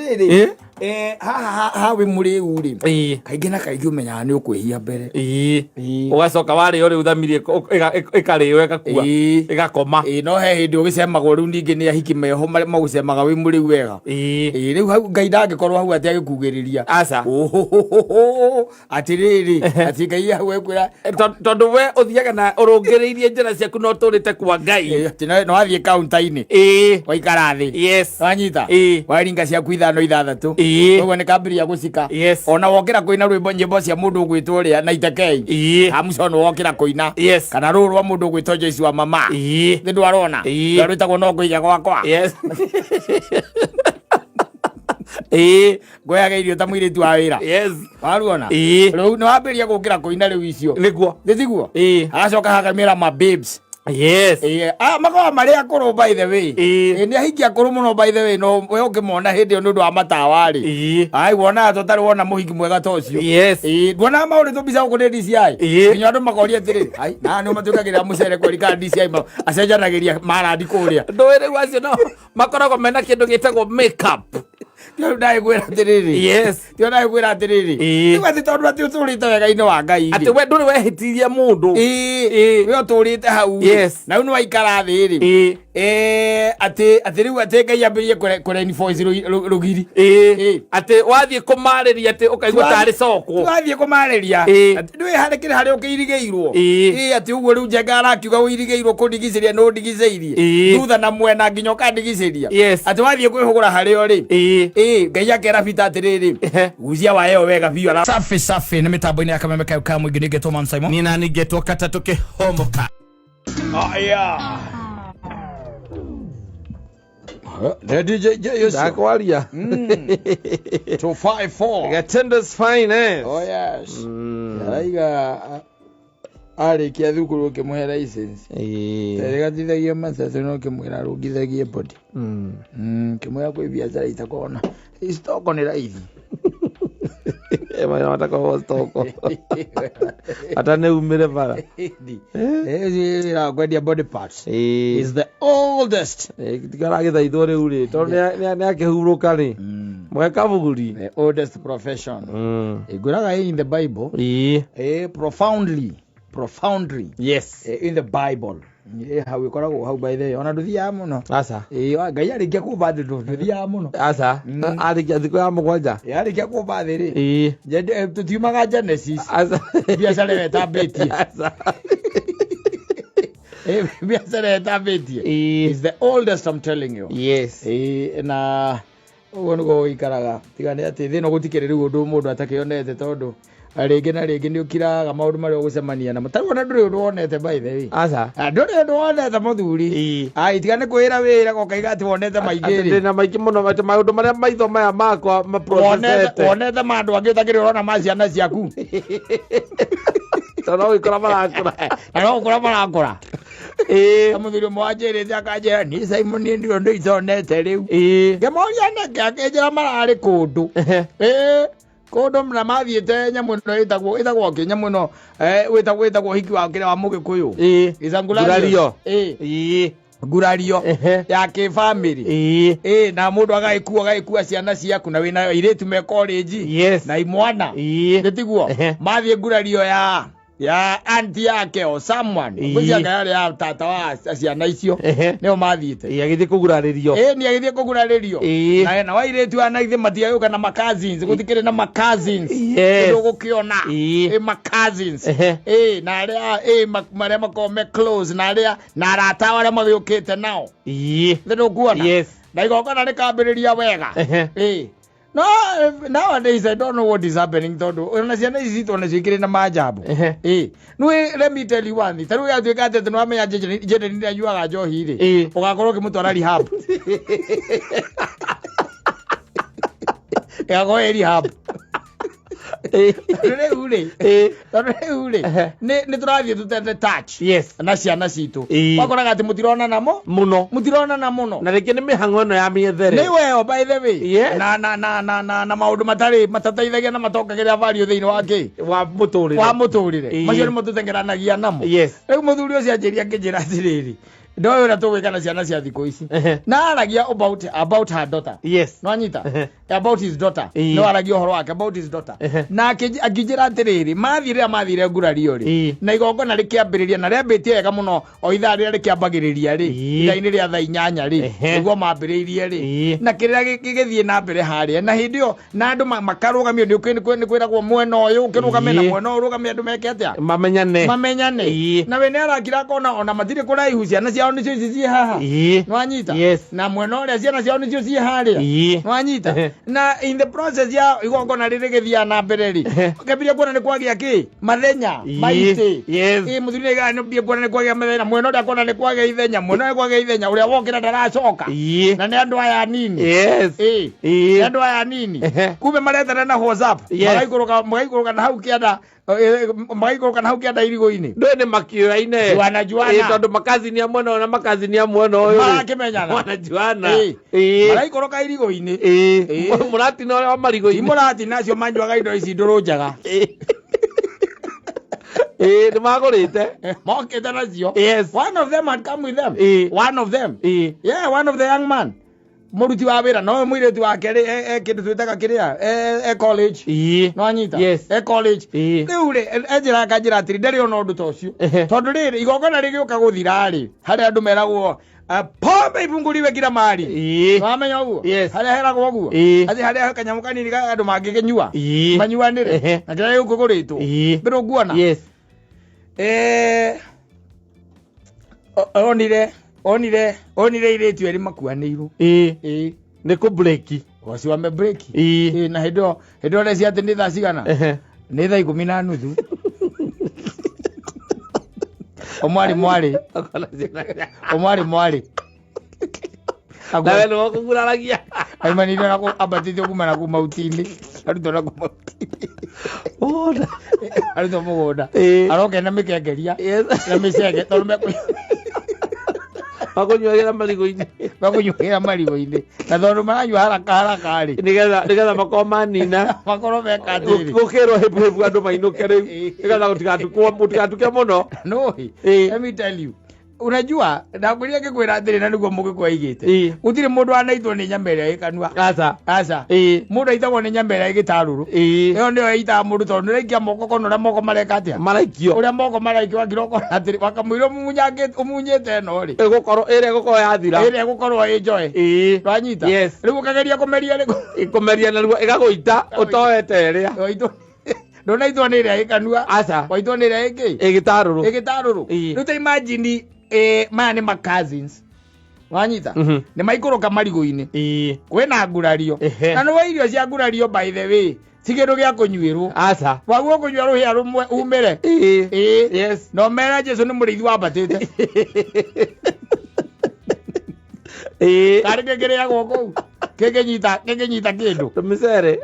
Atĩrĩrĩ, haha ha wĩ mũrĩu rĩ, kaingĩ na kaingĩ ũmenyaga nĩ ũkwĩhia mbere. Ũgacoka warĩo rĩu thamiri ĩkarĩo ĩgakua, ĩgakoma. Ĩĩ, no he hĩndĩ ũgĩcemagwo rĩu ningĩ nĩ ahiki meho marĩa magũcemaga wĩ mũrĩu wega. Ĩĩ, rĩu hau Ngai ndangĩkorwo hau atĩ agĩkugĩrĩria. Aca. Ohohohoho, atĩrĩrĩ, atĩ Ngai hau ekwĩra Tondũ we ũthiaga na ũrũngĩrĩirie njĩra ciaku na ũtũrĩte kwa Ngai. Atĩ no wathiĩ kaunta-inĩ waikara thĩ, wanyita, waringa ciaku ithano ithathatũ, ũguo nĩ kambĩrĩria gũcika. Ona wokĩra kũina rwĩmbo nyĩmbo cia mũndũ ũgwĩtwo ũrĩa na itekei Hamuco nĩ wokĩra kũina, kana rũrũ rwa mũndũ ũgwĩtwo Joyce wa mama, nĩ ndwarona rũrĩa rwĩtagwo no ngũiga gwakwa. Ngũheaga irio ta mũirĩtu wa wĩra. Waruona? Rĩu nĩ wambĩrĩria gũkĩra kũina rĩu icio. Nĩguo. Nĩ tiguo? Agacoka hakamĩra ma babes. Makoragwo marĩ akũrũ by the way. Nĩ ahiki akũrũ mũno by the way, no we ũngĩmona hĩndĩ ĩyo nĩ ũndũ wa matawa rĩ. Ai, wonaga ta ũtarĩ wona mũhiki mwega ta ũcio. Nduonaga mahũrĩtwo mbica gũkũ nĩ DCI. Nginya andũ makoria atĩrĩ, ai, na nĩ matuĩkagĩra mũcere kweri kana DCI acenjanagĩria marandi kũrĩa. Ndũĩ rĩu acio no makoragwo mena kĩndũ gĩtagwo makeup. Rĩu ndagĩkwĩra atĩrĩrĩ. Tiga ndagĩkwĩra atĩrĩrĩ. Rĩu atĩ tondũ atĩ ũtũrĩte wega-inĩ wa Ngai rĩ. Atĩ we ndũrĩ wehĩtirie mũndũ. We ũtũrĩte hau rĩ. Na rĩu nĩ waikara thĩ rĩ. Atĩ rĩu atĩ Ngai ambĩrĩrie kũre invoice rũgiri. Atĩ wathiĩ kũmarĩria atĩ ũkaigua tarĩ cokwo. Wathiĩ kũmarĩria. Atĩ ndũĩ harĩ kĩrĩ harĩa ũkĩirigĩirwo. Atĩ ũguo rĩu Njenga arakiuga ũirigĩirwo kũndigicĩria nĩ ũndigicĩirie. Thutha na mwena nginya ũkandigicĩria. Atĩ wathiĩ kwĩhũgũra harĩa ũrĩ. Ngai akera Peter atĩrĩrĩ, gucia waya ĩyo wega biũ. Safi safi nĩ mĩtambo-inĩ ya kameme kayo ka mũingĩ nĩngetwo Man Simon. Niĩ nani ngetwo katatũ kĩhomoka. Aya. DJ Ndakwaria. 254. Gatenda's finest. Oh yes. Araiga arĩkia thukuru ũkĩmũhe license. Rĩgatithagia matatũ no ũkĩmwĩra arũngithagie body. Kĩmwĩra kwĩ biacara itakoragwo na stoko nĩ raithi. Maya matakoragwo stoko. Ata nĩ umĩre bara. Wĩra wa kwendia body parts is the oldest. Tikaragĩthaithwo rĩu rĩ tondũ nĩ akĩhurũka rĩ. Mũhe kaburi. The oldest profession. Ngwĩraga in the Bible. Profoundly. Profoundly. In the Bible. Hau ĩkoragwo hau by the way. Ona ndũthiaga mũno. Aca. Ngai arĩkia kũmba thĩ ndũthiaga mũno. Aca. Arĩkia thikũ ya mũgwanja. Arĩkia kũmba thĩ rĩ. Tũtiumaga Genesis. Aca. Biacara ĩyo ĩtambĩtie. Aca. Biacara ĩyo ĩtambĩtie. Is the oldest, I'm telling you. Na ũguo nĩguo gũikaraga. Tiga nĩ atĩ thĩ ĩno gũtikĩrĩ rĩu ũndũ mũndũ atakĩonete tondũ rĩngĩ na rĩngĩ nĩ ũkiraga maũndũ marĩa ũgũcemania namo. Ta rĩu ona ndũrĩ ũndũ wonete by the way. Aca. Ndũrĩ ũndũ wonete mũthuri. Ai, tiga nĩ kwĩra wĩra ũkaiga atĩ wonete maingĩ Atĩ rĩ. ndĩna maingĩ mũno atĩ maũndũ marĩa maitho maya makwa maprocessete. Wonete ma andũ angĩ ũtakĩrĩ ũrona ma ciana ciaku. Tondũ no gũikora marakũra. Na no gũkũra marakũra. Ta mũthuri ũmwe wanjĩrĩte akanjĩra niĩ Simon niĩ ndirĩ ũndũ itonete rĩu. Ngĩmũria nĩkĩ akĩnjĩra mararĩ kũndũ. Kũndũ na mathiĩte nyamũ ĩno ĩtagwo kĩ nyamũ ĩno, wĩtagwo ũhiki wa kĩrĩa wa mũgĩkũyũ. Ĩta ngurario. Ngurario. Ngurario. Ya kĩbamĩrĩ. Na mũndũ agagĩkua ciana ciaku na wĩna airĩtu me college. Na imwana. Nĩ tiguo? Mathiĩ ngurario ya auntie yake o someone. Ngwĩciria yarĩ ya tata wa ciana icio. Nĩo mathiĩte. Agĩthiĩ kũgurarĩrio. Nĩ agĩthiĩ kũgurarĩrio. Na ena wairĩtu aya na ithe matiagĩũka na ma-cousins. Gũtikĩrĩ na ma-cousins. Ũndũ ũgũkĩona. Ma-cousins. Na arĩa, marĩa makoragwo me close, na arĩa, na arata ao arĩa magĩũkĩte nao. Nĩ ndũkuona? Na igongona rĩkambĩrĩria wega. No, nowadays I don't know what is happening tondũ ona ciana ici citũ onacio ikĩrĩ na manjambo. Nĩ let me tell you one thing. Ta rĩu yatuĩka atĩ nĩ wamenya Jaden nĩ anyuaga njohi rĩ, ũgakorwo ũkĩmũtwara rehab. Ĩgakorwo ĩ rehab. Tondũ rĩu rĩ, tondũ rĩu rĩ, nĩ tũrathiĩ tũtete touch na ciana citũ. Wakoraga atĩ mũtironana Mũno. Mũtironana mũno. Na rĩngĩ nĩ mĩhang'o ĩno ya mĩethere. Nĩ weo by the way. Na, na, na, na, na, na maũndũ matarĩ matateithagia na matongagĩrĩra value thĩinĩ wa kĩ? Wa mũtũrĩre. Wa mũtũrĩre. Macio nĩmo tũtengeranagia namo. Rĩu mũthuri ũcio anjĩria akĩnjĩra atĩrĩrĩ, Ndoĩ ũrĩa tũgwĩka na ciana cia thikũ ici. Na aragia about her daughter. Yes. Nwanyita? About his daughter. No aragia ũhoro wake about his daughter. Na akĩnjĩra atĩrĩrĩ, mathiĩ rĩrĩa mathire ngurario rĩ, na igongona rĩkĩambĩrĩria na rĩambĩtie wega mũno o ithaa rĩrĩa rĩkĩambagĩrĩria rĩ, ithaa-inĩ rĩa thaa 8 rĩ, nĩguo mambĩrĩirie rĩ, na kĩrĩa gĩgĩthiĩ na mbere harĩa, na hĩndĩ ĩyo na andũ makarũgamio, nĩ kwĩragwo mwena ũyũ ũkĩrũgame na mwena ũyũ ũrũgame, andũ meke atĩa? Mamenyane. Na we nĩ arakira akona ona matirĩ kũraihu, ciana ciao nĩcio ici ciĩ haha. Nwanyita? Yes. Na mwena ũrĩa ciana ciao nĩcio ciĩ harĩa. Nwanyita? Na in the process ya igongona rĩrĩ rĩgĩthiaga na mbere rĩ, ũkĩambirie kuona nĩ kwagĩa kĩ? Mathenya. Maitĩ. Yes. Mũthuri nĩ nĩ kuona nĩ kwagĩa mathenya, mwena ũrĩa kuona nĩ kwagĩa ithenya, mwena ũrĩa kwagĩa ithenya, ũrĩa wokĩra ndaracoka. Na nĩ andũ aya anini. Yes. Nĩ andũ aya anini. Kumbe maretana na WhatsApp. Magaikũrũka na hau kĩanda, magaikũrũka na hau kĩanda irigũ-inĩ. Ndũĩ nĩ makĩũyaine. Juana, juana. Tondũ makazini a mwena ũyũ na makazini a mwena ũyũ. Marakĩmenyana. Wanajuana. Maraikũrũka irigũ-inĩ. Mũratina ũrĩa wa marigũ-inĩ. Ti mũratina acio manyuaga indo ici ndũrũ njega. Nĩ magũrĩte. Mokĩte nacio. Yes. One of them had come with them. One of them. Yeah, one of the young man. Mũruti wa wĩra no mũirĩtu wake rĩ, kĩndũ twĩtaga kĩrĩa, college. No anyita? Yes. College. Rĩu rĩ, enjĩra akanjĩra atĩrĩ, ndarĩ ona ũndũ ta ũcio. Tondũ rĩrĩ, igongona rĩgĩũka gũthira rĩ, harĩa andũ meragwo pombe ibunguriwe kila mahali. Wamenya ũguo? Yes. Harĩa heragwo ũguo? Atĩ harĩa kanyamũ kanini ka andũ mangĩkĩnyua. Manyuanĩre. Na kĩrĩa gĩgũkũgũrĩtwo. Mbere ũguona? Yes. Onire airĩtu erĩ makuanĩirwo. Nĩ kũ break. Wacio wame break. Na hĩndĩ ĩyo ũrecia atĩ nĩ thaa cigana? Nĩ thaa 10:30. Omwarĩ mwarĩ. Omwarĩ mwarĩ. Na we nĩwe ũkũguraragia. Aimanire na ambatĩtio kuma na kuu mauti-inĩ. Arutwo na kuu mauti-inĩ. Arutwo mũgũnda. Aroka na mĩkengeria. Na mĩcege tondũ makũnyuagĩra marigũ-inĩ. Makũnyuagĩra marigũ-inĩ. Na tondũ maranyua haraka haraka rĩ. Nĩgetha makorwo manina. Makorwo meka atĩrĩ. Gũkĩrwo hĩbu hĩbu andũ mainũke rĩu. Nĩgetha gũtigatuke mũno. No, let me tell you. Unajua, ndakwĩrire ngĩkwĩra atĩrĩ na nĩguo mũgĩkũyũ aigĩte. Gũtirĩ mũndũ wanaitwo nĩ nyama ĩrĩa ĩ kanua. Aca. Aca. Mũndũ aitagwo nĩ nyama ĩrĩa ĩ gĩtarũrũ. Ĩyo nĩyo ĩitaga mũndũ tondũ nĩũraikia moko kona ũrĩa moko mareka atĩa? Maraikio. Ũrĩa moko maraikio wakira ũkona atĩrĩ, wakamũira ũmunyĩte ĩno rĩ. Ĩgũkorwo, ĩrĩa ĩgũkorwo yathira. Ĩrĩa ĩgũkorwo ĩ njoe. Ndwanyita? Yes. Rĩu ũkageria kũmeria rĩ. Kũmeria narua ĩgagũita ũtoete ĩrĩa. Ndũnaitwo nĩ ĩrĩa ĩ kanua. Aca. Waitwo nĩ ĩrĩa ĩngĩ. Ĩ gĩtarũrũ. Ĩ gĩtarũrũ. Rĩu ta imagine, maya nĩ ma cousins. Wanyita? Nĩ maikũrũka marigũ-inĩ. Kwĩna ngurario. Na nĩwe irio cia ngurario by the way, ti kĩndũ gĩa kũnyuĩrwo. Aca. Waguo kũnyua rũhĩa rũmwe umĩre. Yes. No mera Jesu nĩ mũrĩithi wambatĩte. Karĩ kĩngĩrĩagwo kũu. Kĩngĩnyita kĩndũ. Tũmĩcere.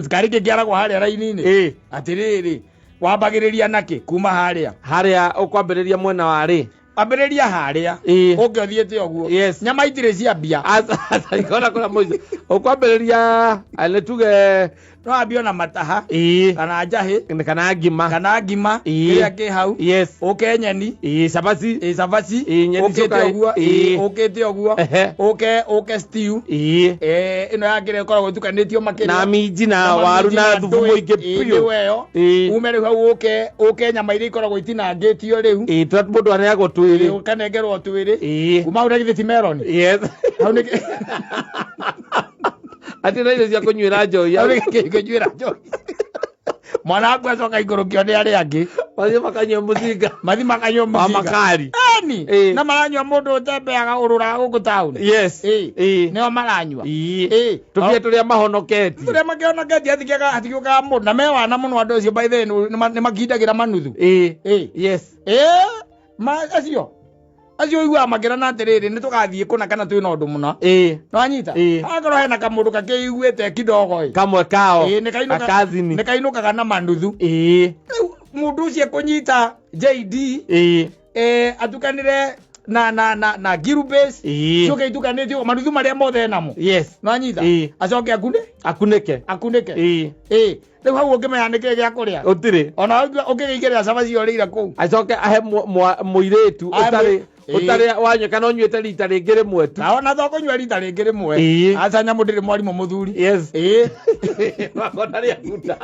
Karĩ kĩngĩaragwo harĩa raini-inĩ. Atĩrĩrĩ, wambagĩrĩria nakĩ kuma harĩa? Harĩa ũkwambĩrĩria mwena wa rĩ? Ambĩrĩria harĩa. Ũke ũthiĩte ũguo. Yes. Nyama itirĩ ciambia. Aca, aca, ikona kũrĩa mũico. Ũkwambĩrĩria, nĩ tuge No ambie ona mataha. Kana njahĩ. Kana ngima. Kana ngima. Kĩrĩa kĩ hau. Yes. Ũke nyeni. Cabaci. Cabaci. Nyeni Ũkĩte cioka. ũguo. Ũkĩte ũguo. Ũke stew. Ĩno ya kĩrĩa ĩkoragwo ĩtukanĩtio makĩria. Na minji na Na waru minji na na thubu ndũĩ. mũingĩ biũ. Nĩwe ĩyo. Ume rĩu hau ũke nyama iria ikoragwo itinangĩtio rĩu. Tũrĩa mũndũ aneagwo twĩrĩ. Ũkanengerwo twĩrĩ. Kuma hau na githĩ ti melon? Yes. Hau nĩ Atĩ na irio cia kũnyuĩra njohi. Hau nĩ kũnyuĩra njohi. Mwana waku acoka ikũrũkio nĩ arĩa angĩ. Mathiĩ makanyua mũcinga. Mathiĩ makanyua Wa mũcinga. makari. Eni. Na maranyua mũndũ ũtembeaga ũrũraga gũkũ town. Yes. Nĩo maranyua. Tũbia tũrĩa mahonoketie. Tũrĩa makĩhonoketie hatigĩũkaga mũndũ. Na me wana mũno andũ acio by the way, nĩ makindagĩra manuthu. Yes. Acio. Acio ũiguaga makĩrana atĩrĩrĩ, nĩ tũgathiĩ kũna kana twĩna ũndũ mũna. Nĩwanyita? Akorwo hena kamũndũ kakĩiguĩte kidogo ĩ. Kamwe kao. Gakazini. Nĩ kainũkaga na manuthu. Rĩu mũndũ ũcio ekũnyita JD. Atukanĩre na na na na girubase Ĩĩ. ciũke itukanĩtio maruthu marĩa mothe enamo. Yes. Nwanyita? Ĩĩ. Acoke akune Akunĩke. Akunĩke. Ĩĩ. Ĩĩ, rĩu hau ũngĩmenya nĩkĩĩ gĩa kũrĩa? Gũtirĩ. Ona ũngĩgĩigĩrĩra cabaci ũrĩire kũu. Acoke ahe mũirĩtu Ahe ũtarĩ Ĩĩ. ũtarĩ wanyua kana ũnyuĩte rita rĩngĩ rĩmwe tu. Na ona to kũnyua rita rĩngĩ rĩmwe. Ĩĩ. Aca nyamũ, ndĩrĩ mwarimũ mũthuri. Yes. Ĩĩ. Wakona rĩaguta.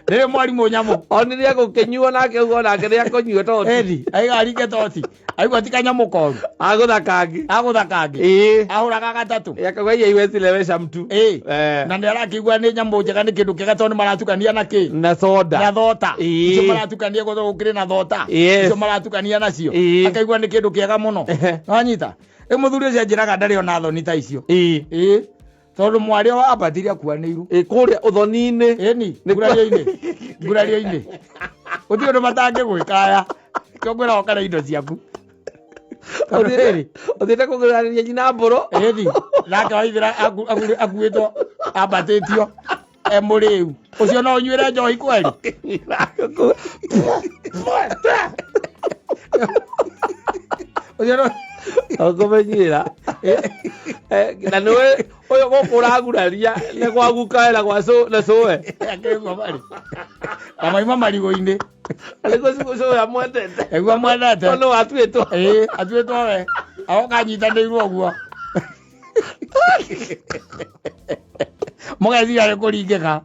Ndĩrĩ mwarimũ nyamũ. Onire agũkĩnyua nake ugo nake nĩakũnyua toti. Ĩni aigaringe toti aigua ti kanyamũ koru. Agũtha kangĩ. Agũtha kangĩ. Ĩĩ. Ahũraga gatatũ. Akauga iye iwezi lewesha mtu. Ĩĩ. Eh. Na nĩ arakĩigua nĩ nyamũ njega, nĩ kĩndũ kĩega tondũ nĩ maratukania na kĩ? Na soda. Na thota. Ĩĩ. Icio maratukania gũthũ gũkĩrĩ na thota. Yes. Icio maratukania nacio. Ĩĩ. Akaigua nĩ kĩndũ kĩega mũno. Wanyita? Rĩu mũthuri ũcio anjĩraga ndarĩ ona thoni ta icio. Ĩĩ. Ĩĩ, tondũ mwarĩ wa ambatire akuanĩirwo. Ĩĩ, kũrĩa ũthoni-inĩ. Ĩni ngurario-inĩ, ngurario-inĩ gũtirĩ ũndũ matangĩgwĩka aya. Kĩo ngwĩra ũkare indo ciaku. Tondũ rĩrĩ, Ũthiĩte kũgũranĩria nyina mbũrũ. Ĩni nake waithĩra akuĩtwo ambatĩtio e mũrĩu ũcio, no ũnyuĩre njohi kweri? Ũcio no Ũkũmenyera na nĩwe ũyũ gũkũ ũraguraria nĩ gwagukaĩra gwa na cũwe. Akĩigua marĩ na maima marigũ-inĩ. Arĩkũ cũwe amwendete? Aigua mwendete. Tondũ watuĩtwo. Ĩĩ, atuĩtwo we agoka anyitanĩirwo ũguo, mũgeciria nĩ kũringĩka.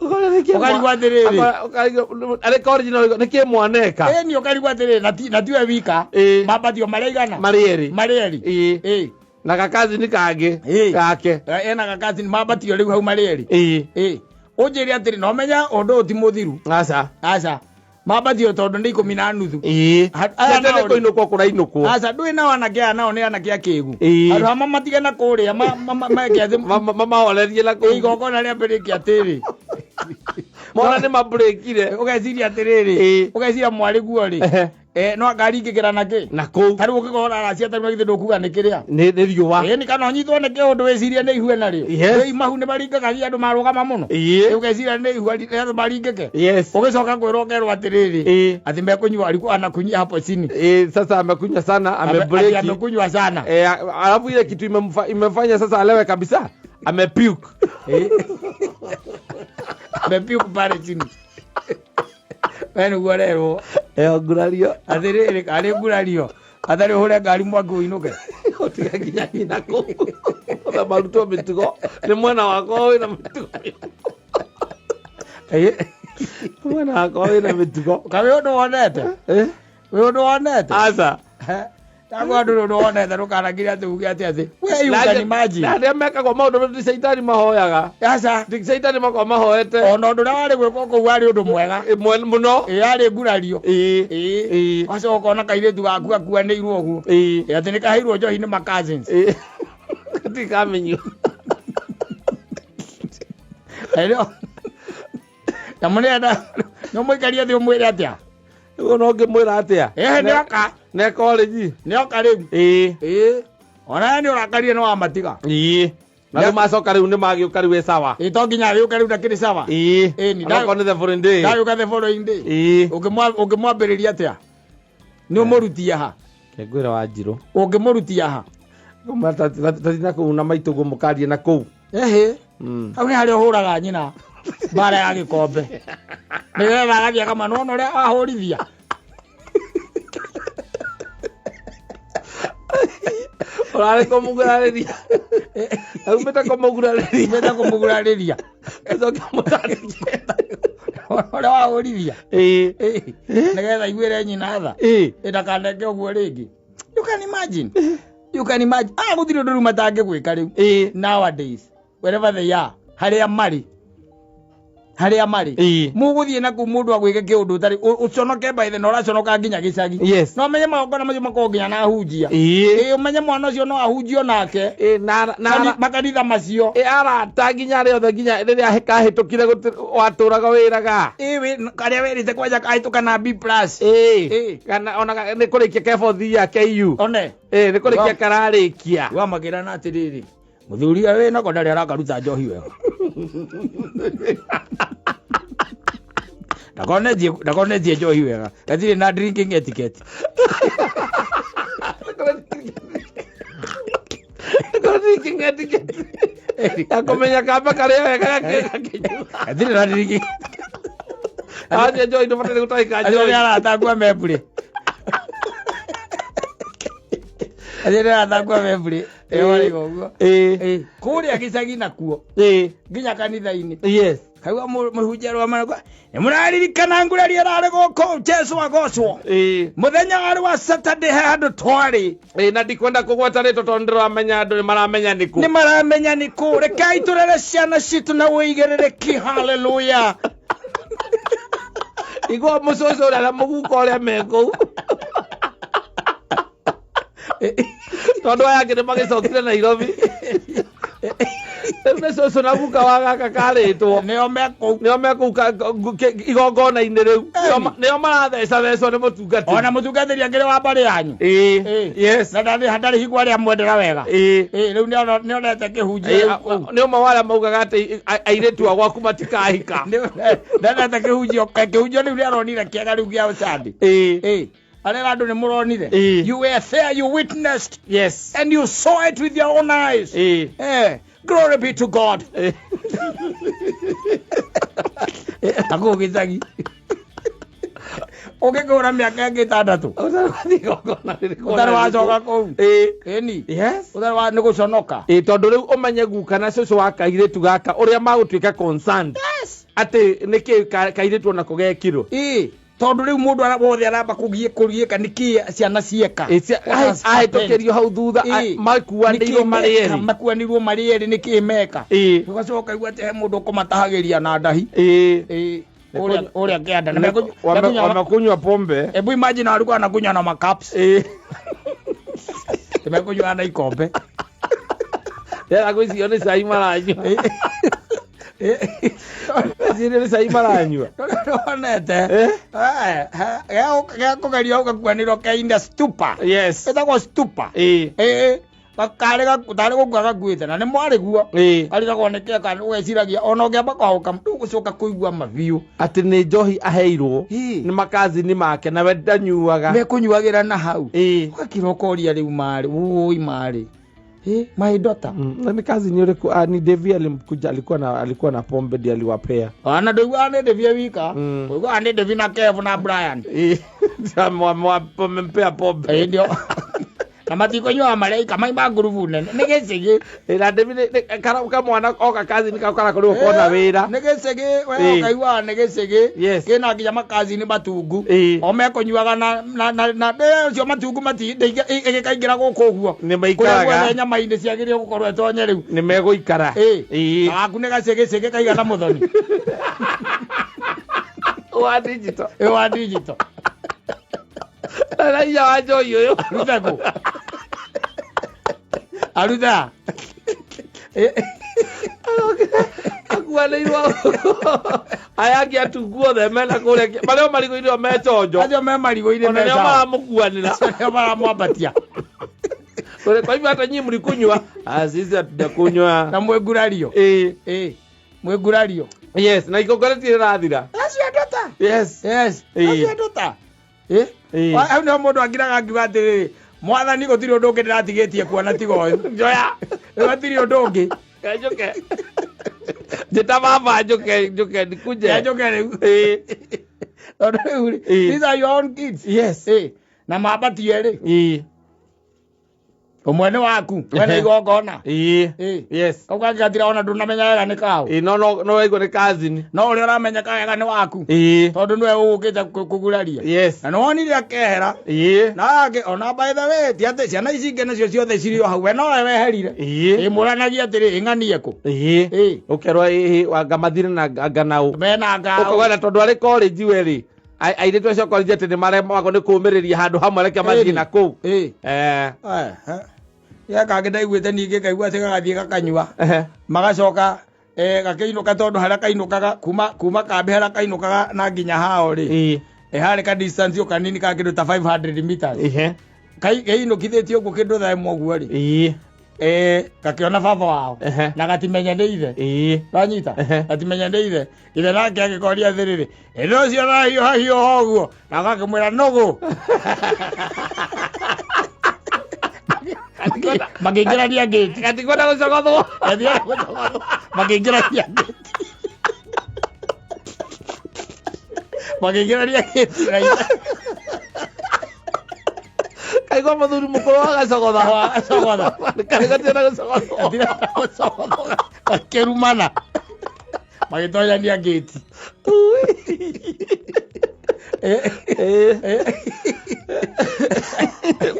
Ũkarigwo atĩrĩrĩ. Arĩ ka original nĩkĩ mwaneka? Ĩni, ũkarigwo atĩrĩrĩ, na tiwe wika. Ĩĩ. Mambatio marĩ igana? Marĩ erĩ. Marĩ erĩ. Ĩĩ. Ĩĩ. Na gakazi nĩ kangĩ. Ĩĩ. Gake. Ena gakazi mambatio rĩu hau marĩ erĩ. Ĩĩ. Ĩĩ, ũnjĩre atĩrĩ, na ũmenya ũndũ ũyũ ti mũthiru. Aca. Aca, mambatio tondũ nĩ 10:30. Ĩĩ. Aya Nĩ nao rĩ? kũinũkwo kũrainũkwo. Aca, ndũĩ nao anake aya nao nĩ anake akĩgu. Ĩĩ. Handũ ha mamatige na kũrĩa meke atĩ Mamahorerie na kũu. Igongona rĩambĩrĩkia atĩrĩ. Mona nĩ mabreakire. Ũgeciria atĩrĩrĩ, Ĩĩ. ũgeciria mwarĩ guo rĩ, Ehe. no angaringĩkĩra na kĩ? Na kũu. Tarĩu ũngĩkorwo ũraracia tarĩu githĩ ndũkuga nĩ kĩrĩa? Nĩ riũa. Ĩĩ, nĩ kana ũnyitwo nĩ kĩũndũ wĩcirie nĩ ihue narĩo. Yes. Rĩu mahu nĩ maringĩkagia andũ marũgama mũno. Ĩĩ. Rĩu ũgeciria nĩ ihua andũ maringĩke. Yes. Ũgĩcoka kwĩrwo ũkerwo atĩrĩrĩ, Ĩĩ. atĩ mekũnyua alikuwa anakunyia hapo chini. Ĩĩ, sasa amekunywa sana. Ati Amebreki. amekunywa sana. Eh, alafu ile kitu imemfanya sasa alewe kabisa, amepuke. Eh. Amepuke pale chini. We nĩguo rerwo. Eh, ngurario. Atĩrĩrĩ, karĩ ngurario atarĩ ũhũre ngari mwaki ũinũke. Ũtiga nginya nyina kũu na marutwo mĩtugo nĩ mwena wakwa wĩna mĩtugo. Eh. Mwena wakwa wĩna mĩtugo. Ka wĩ ũndũ wonete? Eh? Wĩ ũndũ wonete? Aca. Ndagwa ndũrĩ ũndũ wonete, ndũkanakire atĩ uge atĩ we, you can imagine. Na arĩa mekagwo maũndũ ti caitani mahoyaga. Aca. Ti caitani makoragwo mahoete. Ona ũndũ ũrĩa warĩ gwĩkwo kũu warĩ ũndũ mwega. Mũno. Ĩ, yarĩ ngurario. Ĩĩ. Ĩĩ. Ĩĩ. Wacoka ũkona kairĩtu gaku gakuanĩirwo ũguo. Ĩĩ. Ĩ, atĩ nĩ kaheirwo njohi nĩ ma cousins. Ĩĩ, tikamenyio. Ĩrĩo nyamũ nĩenda nĩ ũmũikarie thĩ ũmwĩre atĩa? Ũguo no ngĩmwĩra atĩa? Ĩhĩ, nĩoka. Ne college. Nĩoka rĩu. Ĩĩ. Ĩĩ, ona nĩ ũrakarire nĩ wamatiga. Ĩĩ, na rĩu macoka rĩu nĩ magĩũka rĩu ĩ sawa. Ĩ, to nginya agĩũke rĩu ndakĩrĩ sawa. Ĩĩ. Ĩĩ, ni onokorwo nĩ the following day. Ndagĩũka the following day. Ĩĩ. Ũngĩmwambĩrĩria atĩa? Nĩ ũmũrutia ha? Ngwĩra wa njirũ. Ũngĩmũrutia ha? Tathi na kũu na maitũ guo mũkarie na kũu. Ĩhĩ, hau nĩ harĩa ũhũraga nyina mbara ya gĩkombe nĩgetha agathiĩ akama nona ũrĩa ahũrithia. Ũrarĩ kũmũgurarĩria, aumĩte kũmũgurarĩria. Umĩte kũmũgurarĩria. Acoke mũtandĩke. Ũrĩa wahũrithia. Ĩĩ. Ĩĩ, nĩgetha iguĩre nyina tha. Ĩĩ. Ĩ, ndakaneke ũguo rĩngĩ. You can imagine, you can imagine. Ah, gũtirĩ ũndũ rĩu matangĩgwĩka rĩu. Nowadays, wherever they are, harĩa marĩ, harĩa marĩ, mũgũthiĩ na kũu mũndũ agwĩke kĩũndũ ũtarĩ ũconoke by the na ũraconoka nginya gĩcagi. No menye magongona macio makoragwo nginya na ahunjia. Ĩĩ. Ĩĩ, ũmenye mwana ũcio no ahunjio nake. Ĩĩ, na Makanitha macio. Ĩ, arata nginya arĩa othe nginya rĩrĩa kahĩtũkire watũraga wĩraga. Ĩĩ, karĩa werĩte kwanja kahĩtũka na B+. Ĩĩ. Ĩĩ. Kana ona nĩ kũrĩkia ke fourth year KU. One. Ĩĩ, nĩ kũrĩkia kararĩkia. Wamakĩra na atĩrĩrĩ, mũthuri ũyũ wĩ nako ndarĩ arakaruta njohi wega. Ndakonetie njohi wega, gatirĩ na drinking etiquette. Korwo drinking etiquette ya kũmenya kamba karĩa wega gakĩnyua. Gatirĩ na drinking. Atia njohi ndũbataire gũtahĩka Acio nĩ njohi. arata akwa membure. Acio nĩ arata akwa membure. Ĩyo ũguo. Ĩĩ. Kũrĩa gĩcagi nakuo Ĩĩ. nginya kanitha-inĩ Yes. kaigua mũhunjia arũgama nĩ mũraririkana nguraria ĩrarĩ gũkũ Jesu agocwo. Ĩĩ. Mũthenya warĩ wa Saturday he handũ twarĩ. Ĩĩ, na ndikwenda kũgweta rĩtwa tondũ ndĩramenya andũ nĩ maramenya nĩ kũ. Nĩ maramenya nĩ kũ. Rekei tũrere ciana citũ na ũigĩrĩrĩki. Haleluya. Igua mũcũcũ ũrĩa na mũguka ũrĩa me kũu, tondũ aya angĩ nĩ magĩcokire Nairobi. Rĩu nĩ cũcũ na guka wa gaka karĩtwo. Nĩo me kũu. Nĩo me kũu igongona-inĩ rĩu. Nĩo marathecathecwo nĩ mũtungatĩri. Ona mũtungatĩri akĩrĩ wa mbarĩ yanyu. Ĩĩ. Ĩĩ. Yes. Na ndarĩ hingo arĩa mwendera wega. Ĩĩ. Ĩĩ, rĩu nĩonete kĩhunjio Ĩĩ, rĩu kũu. nĩ ũmwe wa arĩa maugaga atĩ airĩtu a gwaku matikahika. Nĩonete kĩhunjio kĩhunjio rĩu nĩaronire kĩega rĩu gĩa Sunday. Ĩĩ. Ĩĩ, arera andũ nĩ mũronire. Ĩĩ. You were there, you witnessed Yes. and you saw it with your own eyes. Ĩĩ. Glory be to God. Ĩĩ. Akũu gĩcagi ũngĩkũra mĩaka ĩngĩ 6 Ũtarĩ wathiĩ igongona rĩrĩkũ ũtarĩ wacoka kũu. Ĩĩ. Ĩni. Yes. Ũtarĩ wa nĩ gũconoka. Ĩĩ, tondũ rĩu ũmenye guka na cũcũ wa kairĩtu gaka ũrĩa magũtuĩka concerned Yes. atĩ nĩkĩ kairĩtu onako gekirwo. Ĩĩ, tondũ rĩu mũndũ wothe aramba kũgiĩka nĩkĩ ciana cieka. Ĩĩ, What has happened? ahĩtũkĩrio hau thutha Ĩĩ. makuanĩirwo Nĩkĩ marĩ meka? erĩ. Makuanĩirwo marĩ erĩ, nĩkĩ meka? Ĩĩ. Ũgacoka ũkaigua atĩ he mũndũ ũkũmatahagĩria na ndahi. Ĩĩ. Ĩĩ, kũrĩa kĩanda na mekũnyua. Wamekunywa pombe. Hebu imagine walikuwa wanakunywa na macups. Ĩĩ. Mekunywa na ikombe. Rĩera gwĩcirio nĩ cai maranyua. Gwĩcirio nĩ cai maranyua. Ndonete Eh? gakũgeria ũgakuanĩrwo keinda stupa. Yes. Ĩtagwo stupa. Ĩĩ. Ĩĩ, karĩ tarĩ gũkua gakuĩte na nĩ mwarĩ guo. Ĩĩ. Karigagwo nĩ keka, ũgeciragia ona ũngĩamba kwahũka ndũgũcoka kũigua mabiũ. Atĩ nĩ njohi aheirwo Ĩĩ. nĩ makazini make nawe ndanyuaga. Mekũnyuagĩra na hau. Ĩĩ. Ũgakira ũkoria rĩu marĩ ũi marĩ my daughter. Na nĩ kazini ũrĩkũ? Ah, ni Devi alimkuja, alikuwa na pombe ndiye aliwapea. Ona ndũiguaga nĩ Devi e wika. Ũiguaga nĩ Devi na Kev na Brian. Ĩĩ. Wamempea pombe. Ĩĩ, ndio na matikũnyuaga marĩa ika maima ngurubu nene nĩ gĩcĩgĩ. Ĩĩ, na Devi kamwana oka kazini kau karakorirwo kona wĩra. Nĩ gĩcĩgĩ we. Ĩĩ. Ũkaiguaga nĩ gĩcĩgĩ. Yes. Kĩna nginya makazini matungu. Ĩĩ. O mekũnyuaga na ũcio matungu mati ĩgĩkaingĩra gũkũ ũguo. Nĩ Kũrĩa maikaraga. guothe nyama-inĩ ciagĩrĩire gũkorwo ĩtonye rĩu. Nĩ megũikara. Ĩĩ. Ĩĩ. Waku nĩ gacĩgĩcĩgĩ kaigana mũthoni. Wa digital. Ĩ, wa digital. Raiya wa njohi ũyũ. Arute kũ? Arute ha? Akuanĩirwo aya angĩ atungu othe mena kũrĩa marĩa o marigũ-inĩ o me chonjo. Acio me marigũ-inĩ Ona me nĩo sawa. maramũkuanĩra. Acio nĩo maramwambatia. Kwa hivyo hata nyinyi mlikunywa? Ah, sisi hatujakunywa. Na mwĩngurario. Ĩĩ. Ĩĩ, mwĩngurario. Yes, na igongona rĩtirĩ rĩrathira. Acio andũ ta Yes. Yes. Ĩĩ. Acio andũ ta ĩ. Ĩĩ. Hau nĩho mũndũ akiraga akiuga atĩrĩrĩ, mwathani, gũtirĩ ũndũ ũngĩ ndĩratigĩtie kuona tiga ũyũ. Njoya. Rĩu hatirĩ ũndũ ũngĩ. Njũke njĩta baba, njũke njũke nikuje. Njũke rĩu. Ĩĩ. Tondũ rĩu rĩ, Ĩĩ. these are your own kids. Yes. Ĩĩ, na mambatie rĩ, Ĩĩ. ũmwe nĩ waku wena igongona. Ĩĩ. Ĩĩ. Yes. Kau kangĩ gatira ona ndũnamenya wega nĩ kaũ. Ĩĩ, no waigua nĩ cousin. No ũrĩa ũramenya wega nĩ waku, Ĩĩ. tondũ nĩwe ũgũkĩte kũguraria. Yes. Na nĩwonire akehera. Ĩĩ. Na angĩ ona, by the way, ti atĩ ciana ici ingĩ nacio ciothe cirĩ o hau, we nowe weherire. Ĩĩ. Ĩ, mũranagia atĩrĩ, ĩng'anie kũ? Ĩĩ. Ĩĩ. Ũkerwo ĩĩ wanga mathire na anga nau. Mena ngao. Ũkauga tondũ arĩ college we rĩ, airĩtu acio college atĩ nĩ maremagwo nĩ kũũmĩrĩria handũ hamwe, reke mathiĩ na kũu. Ĩĩ. Eh. Ya kangĩ ndaiguĩte ningĩ ngaigua atĩ gagathiĩ gakanyua, Ehe. magacoka gakĩinũka, tondũ harĩa kainũkaga kuma kambĩ harĩa kainũkaga na nginya hao rĩ, Ĩĩ. harĩ ka distance o kanini ka kĩndũ ta 500 meters. Ihe. Keinũkithĩtie ũguo kĩndũ thaa 1 ũguo rĩ. Ĩĩ. Gakiona baba wao na gatimenya nĩ ithe. Wanyita? Gatimenya nĩ ithe. Ithe nake agĩkoria atĩrĩrĩ, ĩno ũcio ũrahiũha hiũha ũguo? Na gakĩmwĩra nũgũ. Makĩingĩrania ngĩti. Gatikwenda gũcogothwo. Makĩingĩrania ngĩti. Makĩingĩrania ngĩti na ithe. Kaigua mũthuri mũkũrũ agacogotha. Agacogotha. Karĩ gatienda gũcogothwo. Gatirenda gũcogothwo. Gakĩrumana. Magĩtonyania ngĩti.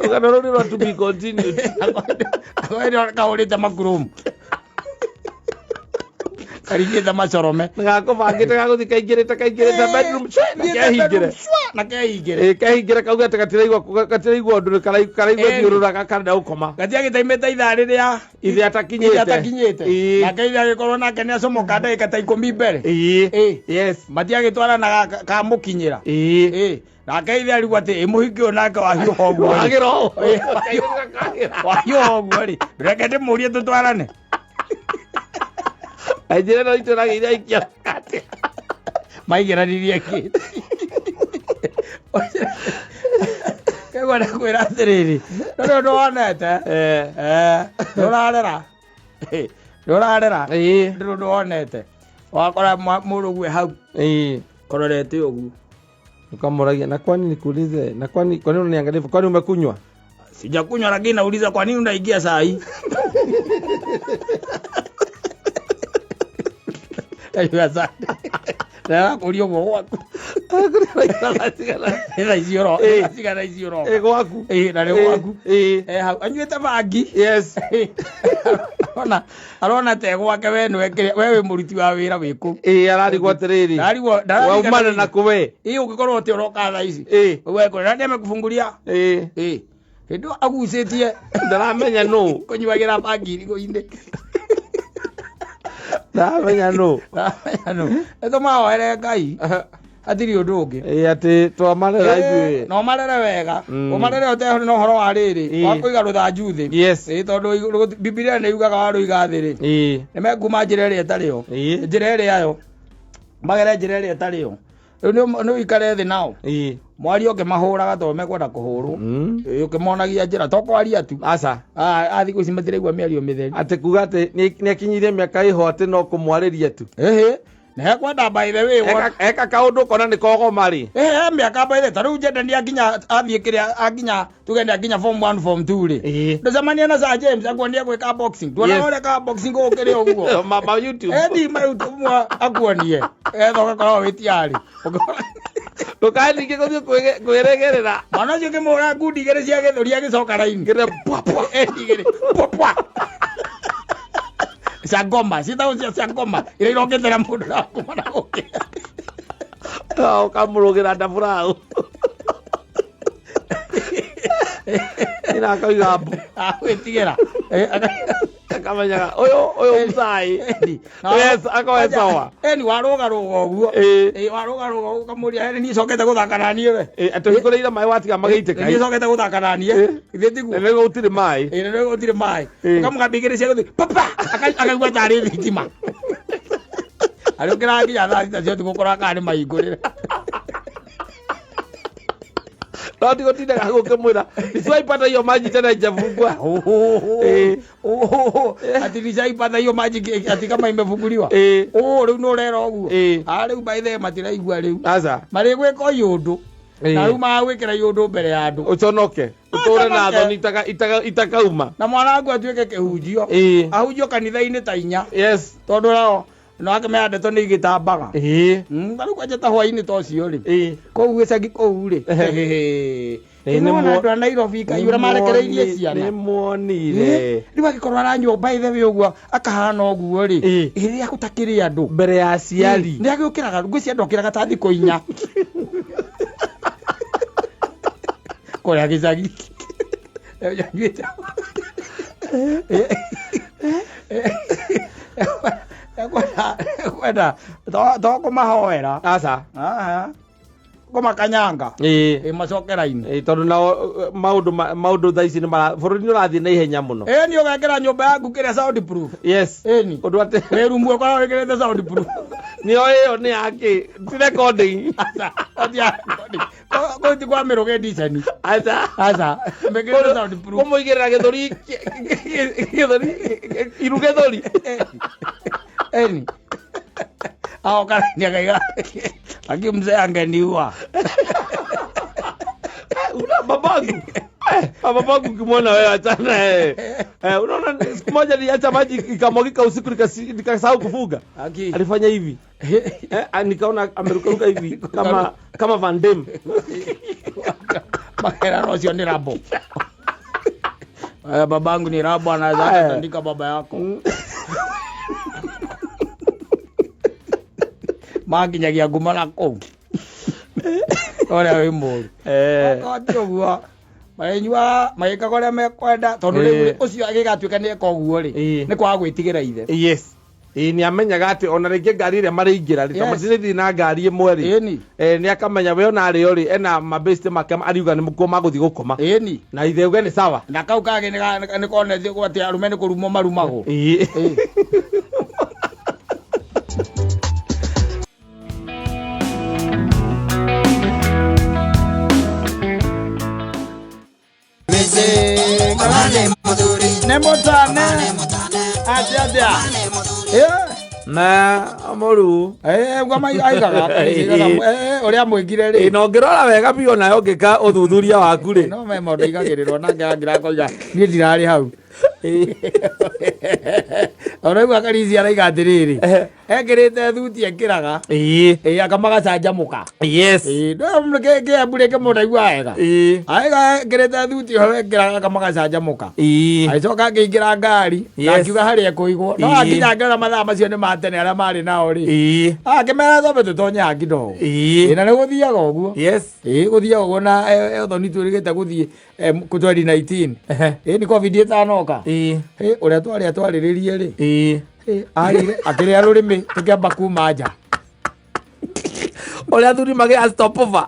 Rũgano rũu nĩ rwa to be continued. Kahũrĩte makurumu. Karingĩte macorome. Gakũbangĩte gagũthiĩ kaingĩrĩte kaingĩrĩte bedroom shwe, na kehingĩre. Na kehingĩre. Kehingĩre kauge atĩ gatiraigua ũndũ karaigua thiũrũraga karenda gũkoma. Gatiagĩtaimĩte ithaa rĩrĩa Ithe atakinyĩte. Ithe atakinyĩte. Nake ithe agĩkorwo nake nĩ acomoka ndagĩka ta 10 mbere. Yes. Matiagĩtwarana kamũkinyĩra. Nake ithe arigwo atĩ ĩ mũhiki ũyũ nake wahiũha ũguo rĩ. Wagĩra ũũ. Wahiũha ũguo rĩ. Reke ndĩmũrie tũtwarane. Njĩra ĩno itũ ĩragĩire aikia atĩa. Maigĩranirie kĩ. Kaigua ndakwĩra atĩrĩrĩ. Ndũrĩ ũndũ wonete. Ndũrarera. Ndũrarera. Ndũrĩ ũndũ wonete. Wakora mũrũgue hau. Kororete ũguo. Ukamuragia, na kwani nikuulize, na kwani kwa nini unaniangalia hivyo? Kwani umekunywa? Sijakunywa lakini nauliza kwa nini unaingia saa hii? Asante. Na kuria ũguo gwaku. Thaa ici ũro. Cigana ici ũroka. Gwaku. Na nĩ gwaku. Hau anyuĩte bangi. Yes. Arona arona te gwake we nĩwe we wĩ mũruti wa wĩra wĩ kũu. Ararigwo atĩrĩrĩ. Ndarigwo Waumana na kũ we? Ũngĩkorwo atĩ ũroka thaa ici. We kũrĩa nani amekufungulia? Hĩndĩ ĩyo agucĩtie. Ndaramenya nũ. Kũnyuagĩra bangi irigũ-inĩ. Ndaramenya nũ. Ndaramenya nũ. Nĩtũmahoere Ngai. Hatirĩ ũndũ ũngĩ. Atĩ twamarera ithuĩ. Na ũmarere wega. Ũmarere ũtehũ na ũhoro wa rĩrĩ. Wa kũiga rũthanju thĩ. Yes. Tondũ Bibilia nĩ yugaga warũiga thĩ rĩ. Nĩ mekuma njĩra ĩrĩa ĩtarĩ yo. Njĩra ĩrĩa yo. Magere njĩra ĩrĩa ĩtarĩ yo. Rĩu nĩ ũikare thĩ nao. Mwario ũkĩmahũraga tondũ mekwenda kũhũrwo. Ũkĩmonagia njĩra to kwaria tu. Aca. A thikũ ici matiraigua mĩario mĩtheri. Atĩ kuga atĩ nĩ akinyirie mĩaka ĩho atĩ no kũmwarĩria tu. Na hekwenda by the way. Eka kaũndũ kona nĩ kogoma rĩ. Mĩaka by the way ta rĩu njenda nĩ akinya athiĩ kĩrĩa akinya tuge nĩ akinya form 1 form 2 rĩ. Ndũcemania na Sir James akuonie gwĩka boxing. Tuona ũrĩa ka boxing gũkĩrĩ ũguo. Ma YouTube. Endi ma YouTube akuonie. Etha ũgakorwo wĩ tiarĩ. Ndũkae ningĩ gũthiĩ kwĩregerera. Mwana ũcio ũkĩmũhũra ngundi igĩrĩ cia gĩthũri agĩcoka raini. Ngĩrĩ pwa pwa. Endi igĩrĩ pwa pwa. Cia ngoma, ciĩtagwo cia ngoma. Iria irokĩtĩra mũndũ na kuma na gũkĩra. Ũkamũrũgĩra ndabura hau. Ina akauga mbu. Agwĩtigĩra. Akamenyaga ũyũ mũcai. Yes, akoe sawa. Ni warũgarũga ũguo. Warũgarũga ũguo ũkamũria, niĩ cokete gũthaka na niĩ we. Atĩ ũhingũrĩire maĩ watiga magĩitĩka. Niĩ cokete gũthaka na niĩ. Ithe tiguo. Na nĩguo gũtirĩ maĩ. Na nĩguo gũtirĩ maĩ. Ũkamũgambia igĩrĩ cia gũthiĩ, papa! Akaigua tarĩ thitima. Arĩũkĩraga nginya thaa thita cia ũtukũ kũrora kana nĩ mahingũrĩre. No ndigũtindaga hau ũkĩmwĩra, nisiwaipata hiyo maji tena haijafungwa. Ati nishaipata hiyo maji ati kama imefunguliwa. Rĩu nĩ ũrera ũguo. Rĩu by the way matiraigua rĩu. Aca. Marĩgwĩka iũndũ. Na rĩu magwĩkĩra iũndũ mbere ya andũ. Ũconoke. Ũtũre na thoni itakauma. Na mwana waku atuĩke kĩhunjio. Ahunjio kanitha-inĩ ta inya. Yes. Tondũ nao no akĩmenya ndeto nĩ igĩtambaga. Ta rĩu kwanja ta hwaĩ-inĩ ta ũcio rĩ. Kũu gĩcagi kũu rĩ. Nĩ andũ a Nairobi kaiyũra marekereirie ciana. Nĩ muonire. Rĩu angĩkorwo aranyua by the way ũguo akahana ũguo rĩ. Rĩrĩa gũtakĩrĩ andũ. Mbere ya aciari. Nĩ agĩũkĩraga, ngwĩciria ndokĩraga ta thikũ inya. Kũrĩa gĩcagi. Anyuĩte. Ekwenda to kũmahoera. Aca. Aha. Kũmakanyanga. Ĩĩ. Ĩ macoke raini. Ĩĩ, tondũ nao maũndũ maũndũ thaa ici nĩ mara bũrũri nĩ ũrathiĩ na ihenya mũno. Ĩni ũgekĩra nyũmba yaku kĩrĩa sound proof. Yes. Ĩni. Ũndũ atĩ Wĩ rumu ũkoragwo wĩkĩrĩte sound proof. Nĩyo ĩyo nĩ yakĩ ti recording. Aca, ti ya recording. Kũu ti kwa mĩrũgĩ edition. Aca. Aca, mĩkĩrĩte sound proof. Kũmũigĩrĩra gĩthũri gĩthũri iru gĩthũri. Ĩni. Aoka raini akaiga aki mzee angeniua. Una babangu. Babangu ukimwona wewe achana eh. Unaona siku moja niliacha maji ikamwagika usiku nikasahau kufuga. Aki. Alifanya hivi. Nikaona amerukaruka hivi kama Van Damme. Makera ũcio nĩ rabo. Babangu ni rabo, anaweza kutandika baba yako. Makinyagia nguma na kũu. Ũrĩa wĩ mũru. Okorwo ti ũguo, marĩnyuaga magĩkaga ũrĩa mekwenda, tondũ rĩu ũcio agĩgatuĩka nĩ eka ũguo rĩ, nĩ kwaga gwĩtigĩra ithe. Yes. Ĩĩ, nĩ amenyaga atĩ ona rĩngĩ ngari ĩrĩa marĩingĩra rĩ, tondũ matirĩthiĩ na ngari ĩmwe rĩ. Ĩni. Nĩ akamenya we ona arĩo rĩ, ena mabeste make ariuga nĩ mũkuo magũthiĩ gũkoma. Ĩni. Na ithe uge nĩ sawa. Na kau kangĩ nĩ konetio atĩ arũme nĩ kũrumwo marumagwo. Ĩĩ. Nĩ mũtane. Atĩa atĩa? Na mũru. Ũguo aigaga, aigaga, ũrĩa mwĩkire rĩ. Ĩĩ, na ũngĩrora wega biũ nawe ũngĩka ũthuthuria waku rĩ. No me maũndũ aigagĩrĩrwo na ngĩrangira akoiga niĩ ndirarĩ hau. Ona rĩu Akarisi araiga atĩrĩrĩ, ekĩrĩte thuti ekĩraga. Ĩĩ. Ĩĩ, akamagacanjamũka. Yes. Ĩĩ, no, kĩambu rĩngĩ mũndũ aiguaga wega. Ĩĩ. Aiga ekĩrĩte thuti ĩyo ekĩraga akamagacanjamũka. Ĩĩ. Agĩcoka akĩingĩra ngari, na Yes. akiuga harĩa ekũigwo. No Ĩĩ. akinya akĩona mathaa macio nĩ ma tene arĩa marĩ nao rĩ. Ĩĩ. Akĩmera twambe tũtonye haha kidogo. Ĩĩ. Ĩĩ, na nĩ gũthiaga ũguo. Yes. Ĩĩ, gũthiaga ũguo na ũthoni twĩrĩgĩte gũthiĩ 2019. Ĩĩ, nĩ COVID ĩtanoka. Ĩĩ. Ĩĩ, ũrĩa twarĩa twarĩrĩrie rĩ. Ĩĩ. Ĩĩ, arĩire, akĩrĩa rũrĩmĩ tũkĩamba kuma nja. Ũrĩa athuri magĩa stop over.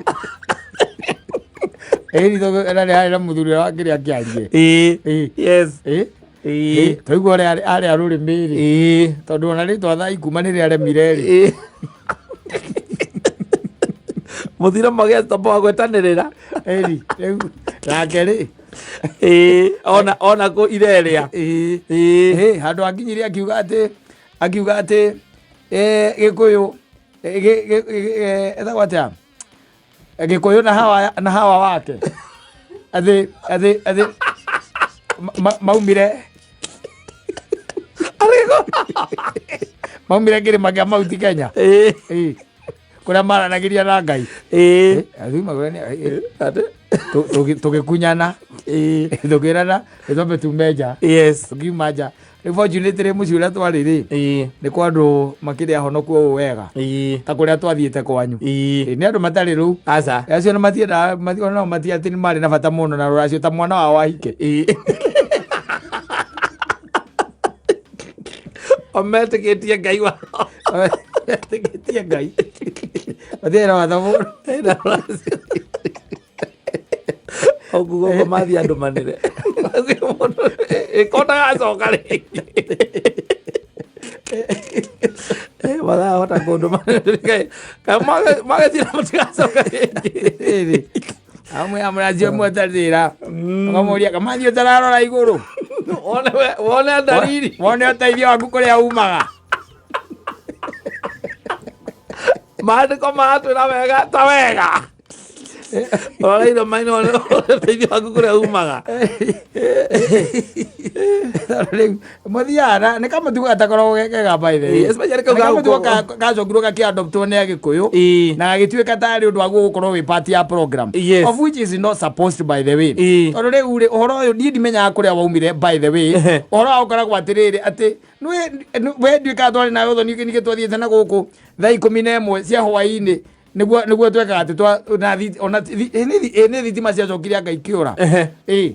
Ĩĩ, nĩ tondũ na nĩ harĩ na mũthuri ũrĩa wakĩrĩa akĩarie. Ĩĩ. Ĩĩ. Yes. Ĩĩ. Ĩĩ. Ĩĩ, twaigua ũrĩa arĩa rũrĩmĩ rĩ. Ĩĩ. Tondũ ona rĩtwa thaa ikuma nĩ rĩaremire rĩ. Ĩĩ. Mũthiro magĩa stop over gwetanĩrĩra. Ĩĩ, rĩu nake rĩ. Ĩĩ, ona kũ irerĩa. Ĩĩ. Ĩĩ. Ĩĩ, handũ akinyire akiuga atĩ, Gĩkũyũ, etagwo atĩa? Gĩkũyũ na hawa, na hawa wake. Atĩ, atĩ, atĩ, maumire. Maumire kĩrĩma kĩa Mount Kenya. Ĩĩ. Ĩĩ. Kũrĩa maranagĩria na Ngai. Ĩĩ. Ĩĩ, athuri makwĩra nĩ, ĩĩ, Atĩ? Tũgĩkunyana. Ĩĩ. Tũkĩrana, nĩ twambe tume nja. Yes. Tũkiuma nja. Rĩu fortunately mũciĩ ũrĩa twarĩ rĩ, Ĩĩ. nĩ kwa andũ makĩrĩ ahonoku ũũ wega. Ĩĩ. Ta kũrĩa twathiĩte kwanyu. Ĩĩ. Ĩĩ, nĩ andũ matarĩ rũu. Aca. Acio nĩ matiendaga, ona o mati atĩ nĩ marĩ na bata mũno na rũracio ta mwana wao ahike. Ĩĩ. O metĩkĩtie Ngai wao. Metĩkĩtie Ngai. Matirĩ na bata mũno. Na rũracio. Ũguo gũkũ mathiĩ andũ manĩre. Ĩko ndagacoka rĩngĩ. Mathahota kũndũ manĩre. Kaĩ magĩtira mũtigacoka rĩngĩ. Ĩĩ. Amwe amwe acio mweterera. Ũkamũria, Kamathi ũtararora igũrũ. Wone wone dalili. Wone ũteithio waku kũrĩa umaga. Maandĩko maratwĩra wega ta wega. Rora irũma-inĩ wone ũteithio waku kũrĩa umaga. Rĩu mũthiaga na nĩ kamũtugo gatakoragwo ge kega by the way. Ĩĩ, especially kau Nĩ kamũtugo ga gacokirwo gakĩadoptwo nĩ Agĩkũyũ. Ĩĩ. Na gagĩtuĩka tarĩ ũndũ waguo gũkorwo wĩ part ya program. Yes. Of which is not supposed by the way. Ĩĩ. Tondũ rĩu rĩ, ũhoro ũyũ niĩ ndimenyaga kũrĩa waumire by the way. Ũhoro wa ũkoragwo atĩrĩrĩ atĩ we nduĩkaga twarĩ nawe ũthoni ningĩ twathiĩte na gũkũ thaa ikũmi na ĩmwe cia hwaĩ-inĩ. Nĩguo twekaga atĩ twa, na thi-, ona thi-, ĩ, nĩ thi-, ĩ, nĩ thitima ciacokire anga ikĩũra. Ĩ,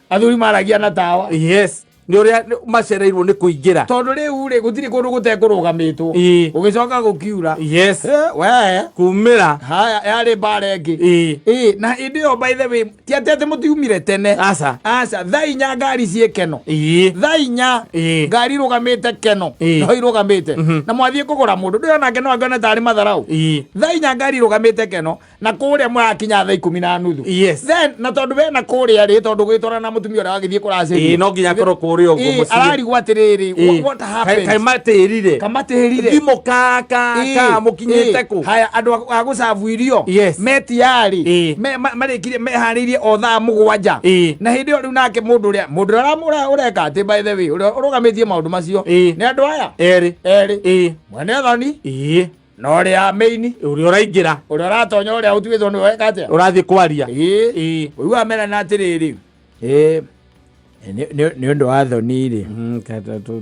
athuri maragia na tawa. Yes. Nĩ ũrĩa macereirwo nĩ kũingĩra. Tondũ rĩu rĩ, gũtirĩ kũndũ gũtekũrũgamĩtwo. Gũgĩcoka gũkiura. We Kumĩra. Haya, yarĩ mbara ĩngĩ. Ĩ, na hĩndĩ ĩyo, by the way, ti atĩ mũtiumire tene. Aca. Aca, thaa 4 ngari ciĩ Keno. Thaa 4 ngari irũgamĩte Keno. No irũgamĩte na mwathiĩ kũgũra mũndũ ndũyũ nake no angĩone tarĩ matharau. Thaa 4 ngari irũgamĩte Keno, na kũrĩa mũrakinya thaa 10:30. Then na tondũ wena kũrĩa rĩ, tondũ gwĩtwara na mũtumia ũrĩa wagĩthiĩ kũracĩrio. Ĩ, no nginya akorwo kũrĩa ũguo mũciĩ. Ararigwo atĩrĩrĩ, what happened? Kaĩ matĩrire? Kamatĩrire. Thimũ ka ka ka mũkinyĩte kũ? Haya, andũ a gũcabu irio me tiarĩ marĩkirie meharĩirie o thaa 7. Na hĩndĩ ĩyo rĩu nake mũndũ ũrĩa ũreka atĩ, by the way, ũrĩa ũrũgamĩtie maũndũ macio nĩ andũ aya Erĩ. Erĩ, mwene thoni na ũrĩa main. Ũrĩa ũraingĩra. Ũrĩa ũratonya, ũrĩa ũtuĩtwo nĩ weka atĩa. Ũrathiĩ kwaria. Ũigua merana atĩrĩrĩ, nĩ ũndũ wa thoni rĩ,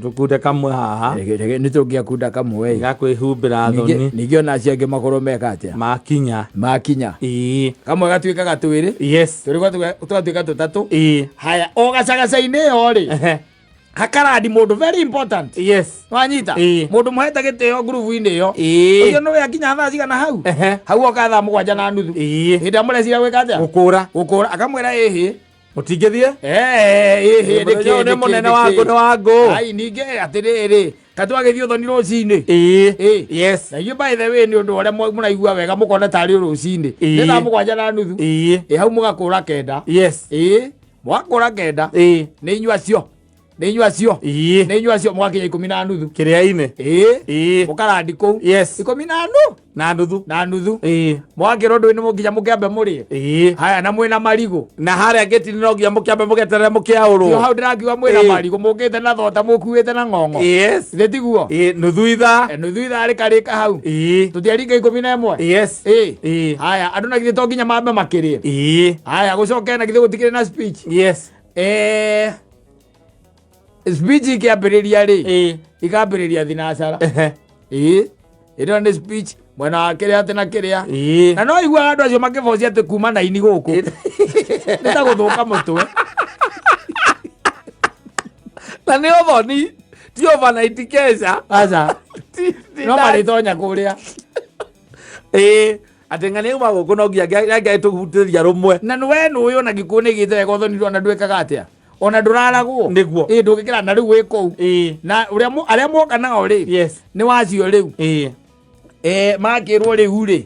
Tũkunde kamwe haha. Nĩ tũngĩakunda kamwe. Ga kwĩhumbĩra thoni. Ningĩ ona acio angĩ makorwo meka atĩa. Makinya. Makinya. Kamwe gatuĩkaga twĩrĩ. Tũrĩ tũgatuĩka tũtatũ. Haya, o gacagaca-inĩ ĩyo rĩ, hakarandi mũndũ very important. Wanyita? Mũndũ mũhete gĩtĩo ngurubu-inĩ ĩyo. Ũcio nĩwe akinya thaa cigana hau. Hau oka thaa 7:30. Hĩndĩ ĩrĩa mũreciria gwĩka atĩa. Gũkũra. Gũkũra, akamwĩra ĩhĩ. Mũtingĩthiĩ. Ĩhĩ. Mũthenya ũyũ nĩ mũnene wa ngũ, nĩ wa ngũ. Ai, ningĩ atĩrĩrĩ, katwagĩthiĩ ũthoni rũcinĩ. Na inyuĩ, by the way, nĩ ũndũ ũrĩa mũraigua wega mũkona tarĩ rũcinĩ. Nĩ thaa 7:30. Ĩ, hau mũgakũra 9. Ĩ, mwakũra 9. Nĩ inyuĩ acio, nĩ inyuĩ acio, nĩ inyuĩ acio, mũgakinya 10:30. Kĩrĩa-inĩ. Mũkarandi kũu. Ikũmi na nu Na nuthu. Na nuthu. Mwakĩrwo ndũĩ nĩ mũnginya mũkĩambe mũrĩe. Haya, na mwĩna marigũ. Na harĩa ngĩti no nginya mũkĩambe mũgeterere Tio mũkĩaũrwo. Hau ndĩrakiuga mwĩna marigũ, mũkĩte na thota, mũkuĩte na ng'ong'o. Thĩ tiguo? Nuthu ithaa. Nuthu ithaa rĩkarĩka hau. Tũtiaringa 11. Haya, andũ na githĩ to nginya mambe makĩrĩe. Haya, gũcoke na githĩ gũtikĩrĩ na speech. Speech ikĩambĩrĩria rĩ, ikambĩrĩria thinacara. Ĩno nĩ speech mwena wa kĩrĩa atĩ na kĩrĩa. Na no iguaga andũ acio makĩbocia atĩ kuma naini gũkũ nĩ ta gũthũka mũtwe. Na nĩ ũthoni, ti overnight kesha. Aca. No marĩtonya kũrĩa. Atĩ ng'ania uma gũkũ no nginya angĩtũhutĩria rũmwe. Na nĩ we nũĩ ona gĩkuũ nĩ gĩte wega, ũthoni ona ndwĩkaga atĩa, ona ndũraragwo. Nĩguo. Ndũngĩkĩra na rĩu wĩ kũu. Na ũrĩa arĩa moka nao rĩ, nĩ wacio rĩu. Makĩrwo rĩu rĩ,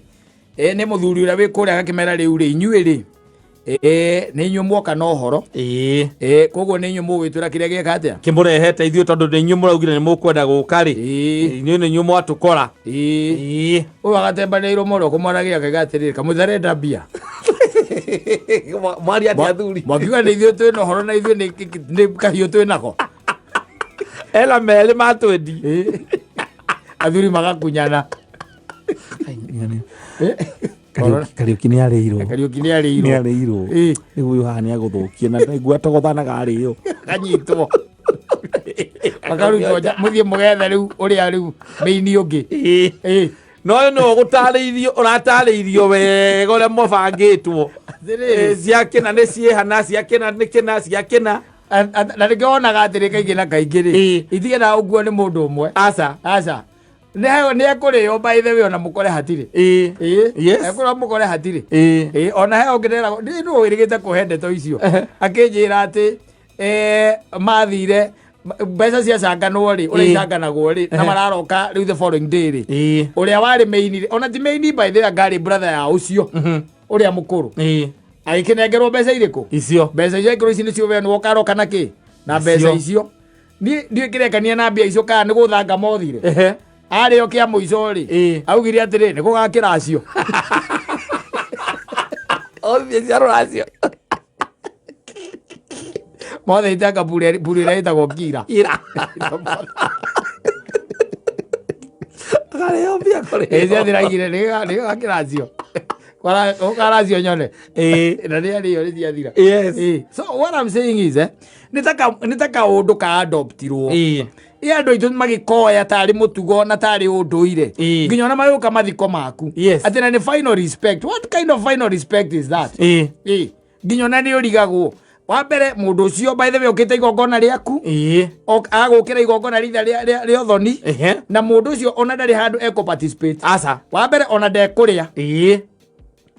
nĩ mũthuri ũrĩa wĩ kũrĩa, agakĩmera rĩu rĩ, inyuĩ rĩ, nĩ inyuĩ muoka na ũhoro. Koguo nĩ inyuĩ mũgwĩtwĩra kĩrĩa gĩeka atĩa. Kĩmũrehete ithuĩ, tondũ nĩ inyuĩ mũraugire nĩ mũkwenda gũka rĩ, inyuĩ nĩ inyuĩ mwatũkora. Ũyũ agatembanĩirwo mũno kũmwaragia, akaiga atĩrĩrĩ, kamũtharenda mbia. Mwaria atĩ athuri. Mwakiuga nĩ ithuĩ twĩna ũhoro, na ithuĩ nĩ kahiũ twĩ nako. Ena merĩ matwendi. Athuri magakunyana. Kariũki nĩ arĩirwo. Kariũki nĩ arĩirwo. Nĩ arĩirwo. Rĩu ũyũ haha nĩ agũthũkia na ndaigua togothanaga arĩo. Kanyitwo, makarutwo nja, mũthiĩ mũgethe rĩu ũrĩa rĩu mĩini ũngĩ. No ũyũ nĩwe ũgũtarĩirio, ũratarĩirio wega ũrĩa mwabangĩtwo. Atĩrĩrĩ. Cia kĩna nĩ ciĩhana, cia kĩna nĩ kĩna, cia kĩna. Na nĩkĩo wonaga atĩrĩ, kaingĩ na kaingĩ rĩ, itigendaga ũguo nĩ mũndũ ũmwe. Aca. Aca, nĩ ekũrĩo, by the way, ona mũkore hatirĩ. Ekũrĩo mũkore hatirĩ. Ona he ũngĩ ndĩragwo ndĩ nũ wĩrĩgĩte kũhe ndeto icio, akĩnjĩra atĩ mathire mbeca ciacanganwo rĩ, ũrĩa icanganagwo rĩ, na mararoka rĩu the following day rĩ, ũrĩa warĩ main rĩ, ona ti main, by the way, ngarĩ brother ya ũcio ũrĩa mũkũrũ, agĩkĩnengerwo mbeca irĩkũ? Icio. Mbeca icio angĩkorwo ici nĩcio we nĩwe ũkaroka na kĩ na mbeca Icio. icio. Niĩ ndiũĩ kĩrekania na mbia icio kana nĩ gũthanga mothire. Arĩo kĩa mũico rĩ, augire atĩrĩ, nĩ gũgakĩra acio. Othie cia rũracio. Mothe itanga mburu ĩrĩa ĩtagwo kira. Ira akarĩo mbia kũrĩo. Ciathiragire nĩ gũgakĩra acio, ũkaracio nyone. Na nĩ arĩo nĩ ciathira. So what I'm saying is, nĩ ta kaũndũ ka adoptirwo. Ĩ, andũ aitũ magĩkoya tarĩ mũtugo na tarĩ ũndũire, nginya ona magĩũka mathiko maku, atĩ na nĩ final respect. What kind of final respect is that? Nginya ona nĩ ũrigagwo. Wa mbere mũndũ ũcio, by the way, ũkĩte igongona rĩaku, agũkĩra igongona rĩitha rĩa ũthoni, na mũndũ ũcio ona ndarĩ handũ ekũ participate. Aca. Wa mbere ona ndekũrĩa.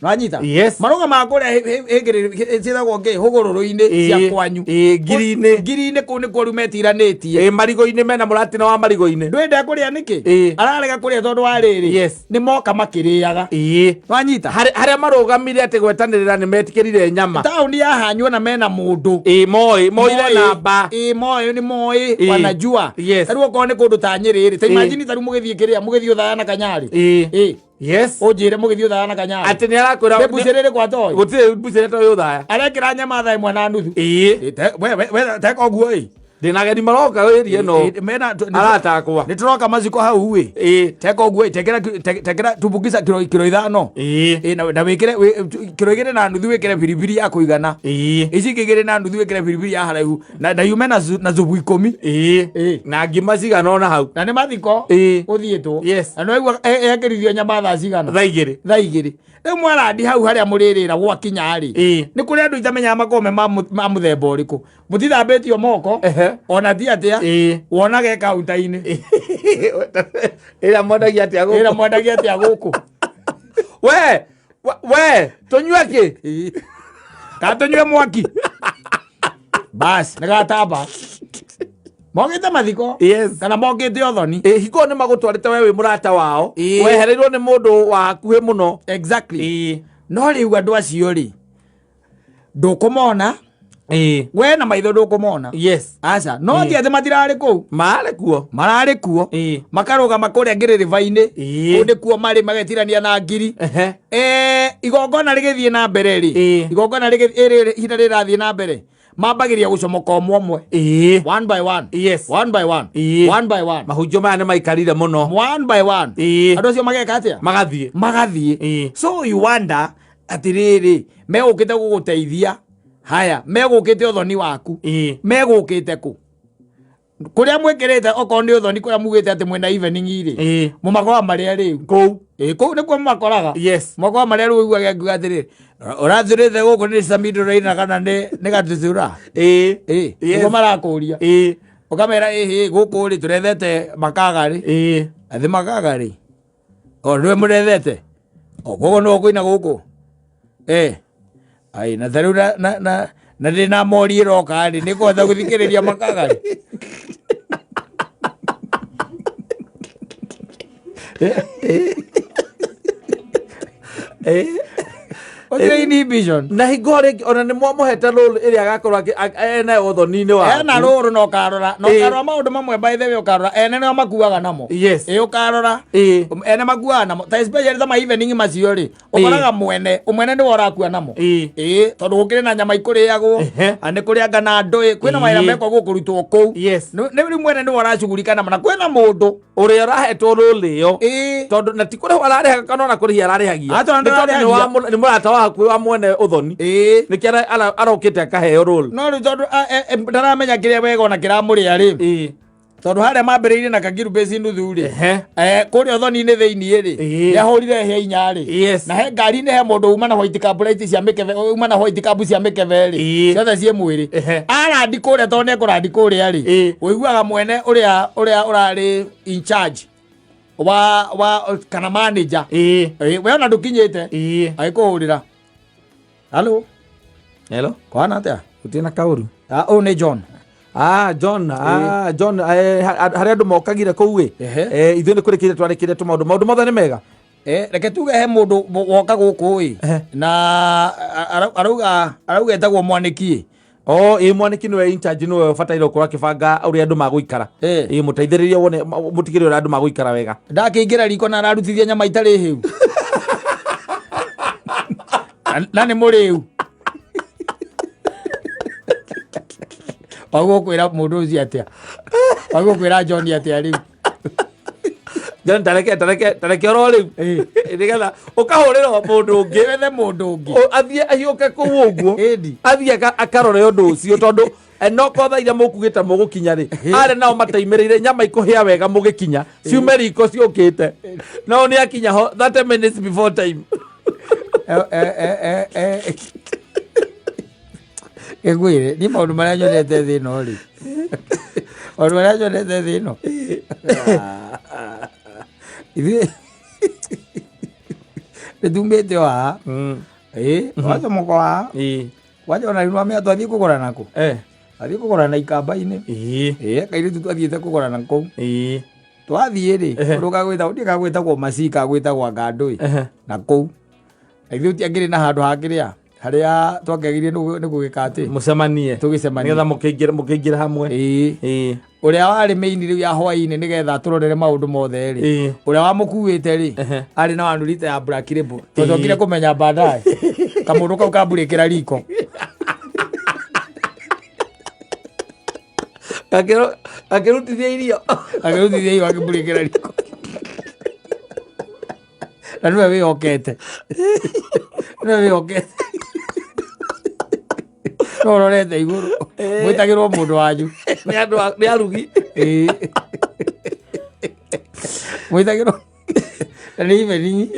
Nwanyita? Yes. Marũgamaga kũrĩa hĩngĩrĩ ciĩtagwo ngĩ hũgũrũrũ-inĩ cia kwanyu. Ngiri-inĩ. Ngiri-inĩ kũu nĩkuo rĩu metiranĩtie. Marigũ-inĩ, mena mũratina wa marigũ-inĩ. Ndũĩ ndekũrĩa nĩkĩ? Ararega kũrĩa tondũ wa rĩrĩ, nĩ moka makĩrĩaga. Nwanyita? Harĩa marũgamire atĩ gwetanĩrĩra nĩ metĩkĩrire nyama. Taũni ya hanyu ona mena mũndũ. Moĩ moire Moĩ. namba. Ĩĩ, moĩ nĩ moĩ, wanajua. Tarĩu okorwo nĩ kũndũ ta Nyĩrĩ rĩ, ta imagine tarĩu mũgĩthiĩ kĩrĩa, mũgĩthiĩ Ũthaya na Kanyarĩ. Ũnjĩre mũgĩthiĩ Ũthaya na Kanyarĩ. Atĩ nĩ arakwĩra. Nĩ mbucĩrĩ ĩrĩkũ atoĩ? Gũtirĩ mbucĩrĩ atoĩ Ũthaya. Arekĩra nyama thaa ĩmwe na nuthu. We teka ũguo ĩ. Ndĩna ageni maroka ĩria ĩno. Mena Aratakwa. Nĩ tũroka maciko hau ĩ. Teka ũguo ĩ, tekera tumbukiza kiro 5. Na wĩkĩre kiro 2.5, wĩkĩre biribiri ya kũigana. Ici ingĩ 2.5 wĩkĩre biribiri ya haraihu na yume na zubu 10. Na ngima cigana ona hau. Na nĩ mathiko ũthiĩtwo. Na nĩwaigua ekĩrithio nyama thaa cigana? Thaa 2. Thaa 2. Rĩu mwarandi hau harĩa mũrĩrĩra gwakinya rĩ, nĩ kũrĩ andũ itamenyaga makome ma mũthemba ũrĩkũ. Mũtithambĩtio moko, ona ti atĩa, wonaga e kaunta-inĩ. Ĩrĩa mwendagia atĩa gũkũ? Ĩrĩa mwendagia atĩa gũkũ? We, tũnyue kĩ? Kana tũnyue mwaki? Bas, nĩ gatamba. Mokĩte mathiko? Kana mokĩte ũthoni? Hingo nĩ magũtwarĩte we wĩ mũrata wao. Wehereirwo nĩ mũndũ wa hakuhĩ mũno. Exactly. No rĩu andũ acio rĩ, ndũkũmona. We na maitho ndũkũmona. Aca, no ti atĩ matirarĩ kũu. Mararĩ kuo. Mararĩ kuo. Makarũgama kũrĩa ngĩrĩrĩba-inĩ. Kũu nĩkuo marĩ magetirania na ngiri. Igongona rĩgĩthiĩ na mbere rĩ. Igongona ihinda rĩrathiĩ na mbere. Mambagĩria gũcomoka ũmwe ũmwe. One by one. One by one. One by one. Mahunjio maya nĩ maikarire mũno. One by one. Andũ acio mageka atĩa? Magathiĩ. Magathiĩ. So you wonder atĩrĩrĩ, megũkĩte gũgũteithia. Haya, megũkĩte ũthoni waku. Megũkĩte kũ? Kũrĩa mwĩkĩrĩte okorwo nĩ ũthoni kũrĩa mugĩte atĩ mwĩna evening rĩ. Mũmakoraga marĩa rĩu. Kũu. Kũu nĩkuo mũmakoraga. Mũmakoraga marĩa rĩu ũiguaga ngiuga atĩrĩrĩ, ũrathurĩte gũkũ nĩ Samido Raina kana nĩ Gatutura? Nĩguo marakũria. Ũkamera ĩhĩ gũkũ rĩ tũrethete makaga rĩ. Athĩ makaga rĩ. O nĩwe mũrethete. O koguo nĩwe ũkũina gũkũ. Ai, na tarĩu na ndĩ na mori ĩroka rĩ, nĩ kũhota gũthikĩrĩria makaga rĩ. Gũtirĩ inhibition. Na hingo rĩngĩ ona nĩ mwamũhete role ĩrĩa agakorwo enayo ũthoni-inĩ waku. Ena role na ũkarora. Na ũkarora maũndũ mamwe, by the way, ũkarora ene nĩo makuaga namo. Ũkarora. Ene makuaga namo. Ta especially ta ma evening macio rĩ, ũkoraga mwene nĩwe ũrakua namo. Tondũ gũkĩrĩ na nyama ikũrĩagwo, na nĩ kũrĩ anga na ndũĩ, kwĩna mawĩra mekwo gũkũrutwo kũu. Nĩ rĩu mwene nĩwe ũracugurika namo, na kwĩna mũndũ ũrĩa ũrahetwo role ĩyo. Tondũ na ti kũrĩhwo ararĩhaga kana ona kũrĩhia ararĩhagia. Acha ona Nĩ tondũ ndararĩhagia. nĩ mũrata wa hakuhĩ wa mwene ũthoni. Nĩkĩo arokĩte akaheo role. No rĩu tondũ, ndaramenya kĩrĩa wega ona kĩramũrĩa rĩ. Tondũ harĩa mambĩrĩirie na kagiru base nuthu rĩ. Kũrĩa ũthoni-inĩ thĩiniĩ rĩ. Nĩahũrire hĩa inya rĩ. Na he ngari-inĩ he mũndũ uma na white cab light cia mĩkebe, uma na white cab cia mĩkebe rĩ. Ciothe ciĩ mwĩrĩ. Arandi kũrĩa tondũ nĩekũrandi kũrĩa rĩ. Ũiguaga mwene ũrĩa ũrarĩ in charge wa kana manager. We ona ndũkinyĩte. Agĩkũhũrĩra. Hello. Hello. Kwana atĩa? Gũtirĩ na kaũru. Ũyũ nĩ John. John, John, harĩa andũ mokagire kũu ĩ. Ithuĩ nĩ kũrĩkĩire twarĩkĩire tũmaũndũ. Maũndũ mothe nĩ mega. Reke tuge he mũndũ woka gũkũ ĩ. Na arauga etagwo Mwanĩki ĩ. Oh, Mwanĩki nĩwe in charge, nĩwe ũbataire gũkorwo akĩbanga ũrĩa andũ magũikara. Mũteithĩrĩrie wone, mũtigĩrĩre ũrĩa andũ magũikara wega. Ndakĩingĩra riko na ararutithia nyama itarĩ hĩu. Na nĩ mũrĩu. Wagũkwĩra mũndũ ũcio atĩa? Wagũkwĩra John atĩa rĩu? John, tareke oro rĩu. Nĩgetha ũkahũrĩra mũndũ ũngĩ. Wethe mũndũ ũngĩ. Athiĩ ahiũke kũu ũguo. Athiĩ akarore ũndũ ũcio tondũ no kotha iria mũkugĩte mũgũkinya rĩ. Arĩa nao mataimĩrĩire nyama ikũhĩa wega mũgĩkinya. Ciume riko ciũkĩte. No nĩ akinya ho 30 minutes before time. Ngwĩre niĩ maũndũ marĩa nyonete thĩ ĩno rĩ, maũndũ marĩa nyonete thĩ ĩno, ithuĩ nĩ tumĩte o haha. Ĩĩ, wacomoka o haha. Kwanja ona rĩu nwamenya twathiĩ kũgũra nakũ, twathiĩ kũgũra na ikamba-inĩ. Ĩĩ, kairĩtu twathiĩte kũgũra na kũu. Twathiĩ rĩ, ũndũ kagwĩtagwo ndiĩ kagwĩtagwo maci kagwĩtagwo anga ndũĩ na kũu, na ithuĩ tiangĩrĩ na handũ hakĩrĩa harĩa twakĩagĩrire nĩ gũgĩka atĩ Mũcemanie. Tũgĩcemania. Nĩgetha mũkĩingĩra hamwe. Ĩĩ. Ũrĩa warĩ main rĩu ya hwaĩ-inĩ nĩgetha tũrorere maũndũ mothe rĩ, ũrĩa wamũkuĩte rĩ, arĩ na one lita ya Black Label. Twacokire kũmenya baadaye kamũndũ kau kamburĩkĩra riko. Akĩrutithia irio. Akĩrutithia irio, akĩmburĩkĩra riko, na nĩwe wĩhokete, nĩwe wĩhokete, no ũrorete igũrũ mwĩtagĩrwo mũndũ wanyu. Nĩ andũ nĩ arugi. Ĩĩ. Mwĩtagĩrwo na nĩ evening,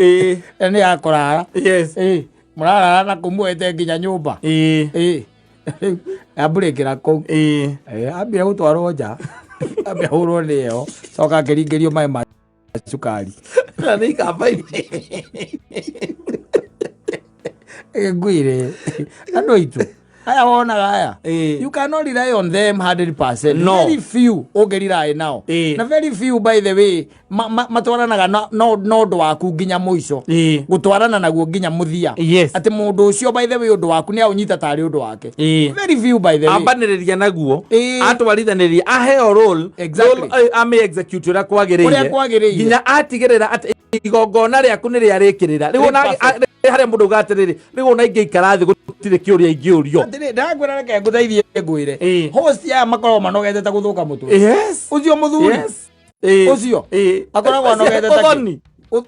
na nĩ ya kũrara. Ĩĩ, mũrarara na kũmuoete nginya nyũmba. Ĩĩ, rĩu ambũrĩkĩra kũu. Ĩĩ, ambire gũtwarwo nja, ambire hũrwo nĩ heho, coka akĩringĩrio maĩ ma cukari. Na nĩ ikamba-inĩ. Ngwire andũ aitũ aya wonaga aya, you cannot rely on them 100%. No. Very few ũngĩ rely nao. Na very few, by the way, matwaranaga na ũndũ waku nginya mũico, gũtwarana naguo nginya mũthia. Atĩ mũndũ ũcio, by the way, ũndũ waku nĩ aũnyita tarĩ ũndũ wake. Very few, by the way. Ambanĩrĩria naguo. Atwarithanĩria, aheo role. Role, ame execute ũrĩa kwagĩrĩire. Ũrĩa kwagĩrĩire. Nginya atigĩrĩra atĩ igongona rĩaku nĩ rĩarĩkĩrĩra rĩu. Ona Perfect. harĩa mũndũ uga atĩrĩrĩ, rĩu ona ingĩikara thĩ gũtirĩ kĩũria ingĩũrio. Atĩrĩ, ndakwĩra, reke ngũteithie, ngwĩre, host aya makoragwo manogete ta gũthũka mũtwe. Ũcio mũthuri, ũcio akoragwo anogete ta kĩ? Ũthoni.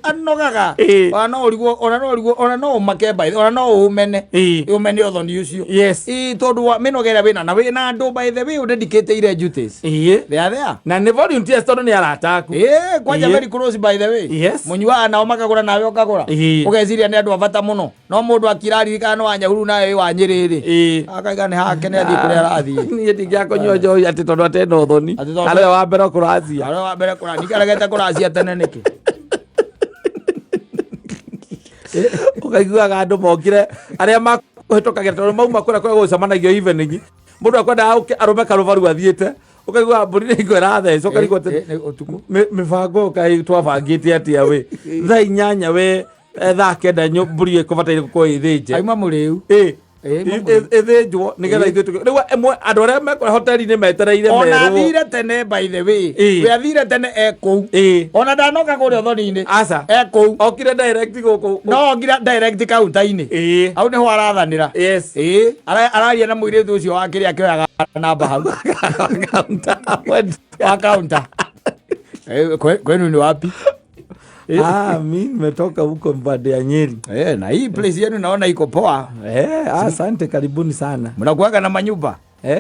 Anogaga. Ona no ũrigwo, ona no ũrigwo, ona no ũmake by, ona no ũmene, ũmene ũthoni ũcio. Ĩĩ, tondũ wa mĩnoga ĩrĩa wĩna na wĩna andũ, by the way, ũdedicate duties. They are there. Na nĩ volunteers tondũ nĩ arata aku. Ĩĩ, kwanja very close, by the way. Mũnyuaga nao makagũra nawe ũkagũra. Ũgeciria nĩ andũ a bata mũno, no mũndũ akiraririkana nĩ wa Nyahururu nawe wĩ wa Nyĩrĩ rĩ, akaiga nĩ hake, nĩ athiĩ kũrĩa arathiĩ. Niĩ ndingĩakũnyua njohi atĩ tondũ atena ũthoni. Atĩ tondũ- Arĩa wa mbere kũracia. Arĩa wa mbere kũra ningĩ aregete kũracia tene nĩkĩ? Ũkaiguaga andũ mokire arĩa makũhĩtũkagĩra tondũ mauma kũrĩa kũrĩa gũcemanagio evening, mũndũ akwendaga arũme karũbaru athiĩte, ũkaigua mbũri nĩ hingo ĩrathecwo, ũkarigwo atĩ Nĩ ũtukũ. Mĩbango ĩyo kaĩ twabangĩte atĩa we thaa 8 we thaa 9 mbũri ĩkũbataire gũkorwo ĩthĩnje. Aima mũrĩu. Ĩthĩnjwo nĩgetha ithuĩ rĩu ĩmwe andũ arĩa mekũrĩa hoteli-inĩ metereire Ona merwo. athire tene, by the way. We athire tene e kũu. Ona ndanoka kũrĩa ũthoni-inĩ. Aca. E kũu. Okire direct gũkũ. No ngira direct counter-inĩ. Hau nĩho arathanĩra. Ĩĩ, araria na mũirĩtu ũcio wa kĩrĩa kĩoyaga namba hau. Counter. Wa counter. Kwenu ni wapi? Ah, mi nimetoka huko Mbande ya Nyeri. Na hii place yenu naona iko poa. Asante, karibuni sana. Mnakuwaga na manyumba?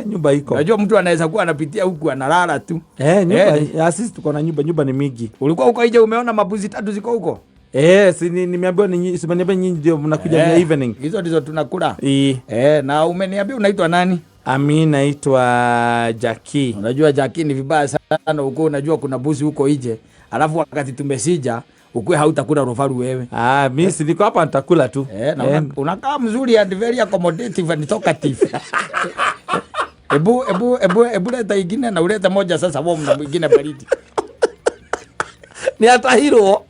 Nyumba iko. Unajua mtu anaweza kuwa anapitia huku analala tu. Nyumba ya sisi tuko na nyumba, nyumba ni mingi. Ulikuwa huko nje umeona mabuzi tatu ziko huko? Si nimeambiwa ni si nimeambiwa nyinyi ndio mnakuja ni evening. Hizo ndizo tunakula. Na umeniambia unaitwa nani? Ami naitwa Jackie. Unajua Jackie, ni vibaya sana huko, unajua kuna buzi huko nje. Alafu wakati tumesija ukue hautakula rofaru wewe. Ah, mi si niko hapa, nitakula tu. Na unakaa mzuri and very accommodative and talkative. Ebu leta ingine na ulete moja sasa warm na mwingine baridi. Ni atahirwo.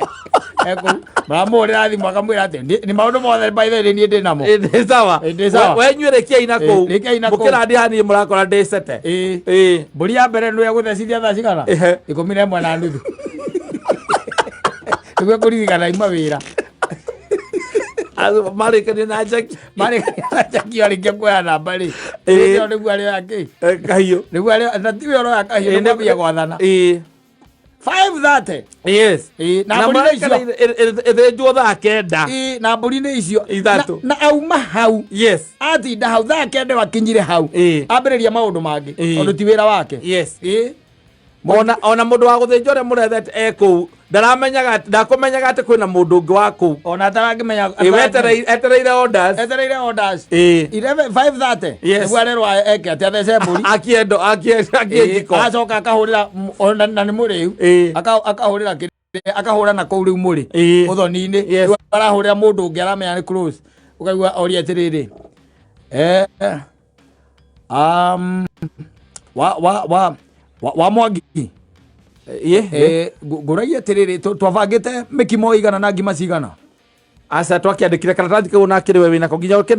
Eko maramũhũrĩra thimũ akamwĩra atĩ nĩ maũndũ mothe, by the way, niĩ ndĩ namo. Nĩ sawa. Ndĩ sawa. We inyuĩ rĩkiai na kũu. Rĩkiai na kũu. Mũkĩrandi haha niĩ mũrakora ndĩ cete. Mbũri ya mbere nĩ egũthecithia thaa cigana? 11:30 nĩguo kũririkana ima wĩra. Marĩkanie na Jackie. Marĩ arĩkia kuoya namba rĩ, ũcio nĩguo arĩoya kĩ? Kahiũ. Nĩguo arĩoya, na tiwe ũroya kahiũ, nĩguo ambia gwathana. 5:30. Na Na mbũri nĩ icio. marĩkana ĩthĩnjwo thaa 9. Ĩĩ, na mbũri nĩ icio. Ithatũ. Na auma hau, atinda hau thaa 9 wakinyire hau, ambĩrĩria maũndũ mangĩ, tondũ ti wĩra wake. Ona mũndũ wa gũthĩnja ũrĩa mũrethete e kũu Ndaramenyaga ndakũmenyaga atĩ kwĩna mũndũ ũngĩ wa kũu. Ona atarangĩmenya. Ĩ, wetereire orders. Etereire orders. Ĩ. 11 5:30. Yes. Nĩguo arerwo eke atĩ athece mbũri. Akie ndo akie njiko. Acoka akahũrĩra ona na nĩ mũrĩu. Akahũrĩra kĩrĩa akahũra na kũu rĩu mũrĩ ũthoni-inĩ. Rĩu arahũrĩra mũndũ ũngĩ aramenya nĩ close. Ũkaigua oria atĩrĩrĩ, wa wa wa wa, wa Mwangi. Ngũragia atĩrĩrĩ, twabangĩte mĩkimo igana na ngima cigana? Aca, twakĩandĩkire karatathi kau na kĩrĩ we wĩnako nginya ũke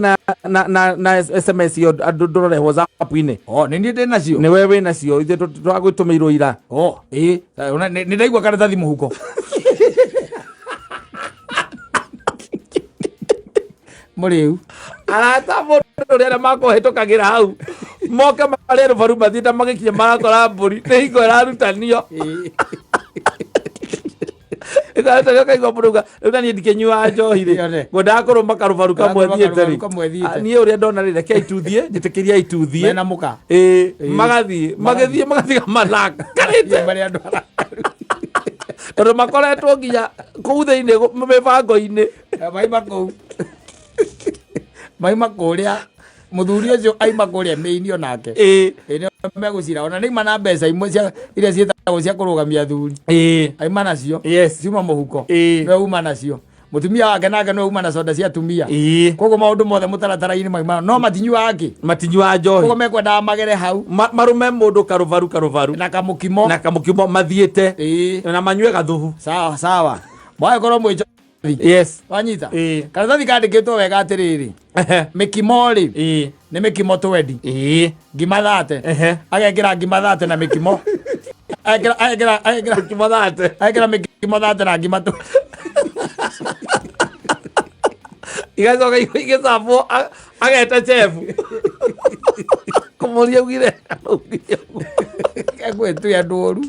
na SMS ĩyo andũ ndũrore WhatsApp-inĩ. Oh, nĩ niĩ ndĩ nacio. Nĩ we wĩ nacio, ithuĩ twagũtũmĩirwo ira. Oh, ĩĩ, ona nĩ ndaigua karatathi mũhuko. Mũrĩu. Arata mũndũ ũrĩa arĩa makũhĩtũkagĩra hau moke marĩe rũbaru mathiĩte magĩkinya marakora mbũri nĩ hingo ĩrarutanio. Ĩrarutanio kaigua mũndũ auga, rĩu na niĩ ndikĩnyuaga njohi rĩ, Yone. ngwendaga kũrũma karũbaru kamwe Kũrũma thiĩte karũbaru rĩ. kamwe thiĩte. Ah, niĩ ũrĩa ndona rĩ, rekei tuthiĩ, njĩtĩkĩriai tuthiĩ. Mena mũka. Ĩĩ, magathiĩ magĩthiĩ magatiga marakarĩte. Marĩa andũ arakaru. Tondũ makoretwo nginya kũu thĩinĩ mĩbango-inĩ. Maima kũu. Maima kũrĩa mũthuri ũcio aima kũrĩa mĩini onake. Ĩĩ nĩo megũcira ona nĩima na mbeca imwe cia iria ciĩtagwo cia kũrũgamia athuri. Aima nacio. Ciuma mũhuko. Nĩwe uma nacio. Mũtumia wake nake nĩwe uma na soda cia atumia. Koguo maũndũ mothe mũtaratara-inĩ maima no matinyuaga kĩ? Matinyuaga njohi. Koguo mekwendaga magere hau. Marume mũndũ karũbaru karũbaru. Na kamũkimo. Na kamũkimo mathiĩte. Na manyue gathubu. Sawa sawa. Mwagĩkorwo mwĩ Yes. Wanyita? Karatathi kandĩkĩtwo wega atĩrĩrĩ. Mĩkimo rĩ. Nĩ mĩkimo twendi. Ngima thate. Agekĩra ngima thate na mĩkimo. Agekĩra agekĩra agekĩra mĩkimo thate. Agekĩra mĩkimo thate na ngima twendi. Igacoka igĩcabwo ageta chef. Kũmũria augire. Egwĩtue andũ ũru.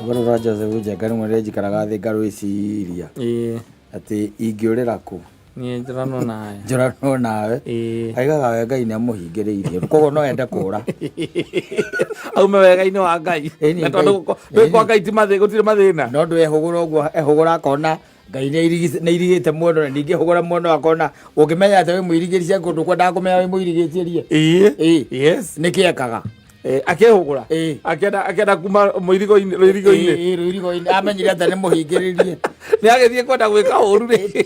Rwĩmbo rwa Joseph Njenga rĩmwe rĩrĩa njikaraga thĩ ngarwĩciria atĩ ingĩũrĩra kũ. Niĩ njũranwo nawe. Njũranwo nawe. Aigaga we Ngai nĩ amũhingĩrĩirie, koguo no ende kũra. Aume wega-inĩ wa Ngai. Na tondũ kwĩ kwa Ngai ti gũtirĩ mathĩna. No ndũ ehũgũra ũguo, ehũgũra akona Ngai nĩ airigĩte mwena, na ningĩ ehũgũra mwena akona ũngĩmenya atĩ wĩ mũirigĩrie kũndũ kwendaga kũmenya wĩ mũirigĩrie. Yes. Nĩkĩ ekaga? Akehũgũra. Akĩenda kuma mũirigo-inĩ, rũirigo-inĩ. Rũirigo-inĩ. Amenyire atĩ nĩ mũhingĩrĩrie. Nĩ agĩthiĩ kwenda gwĩka ũru rĩ.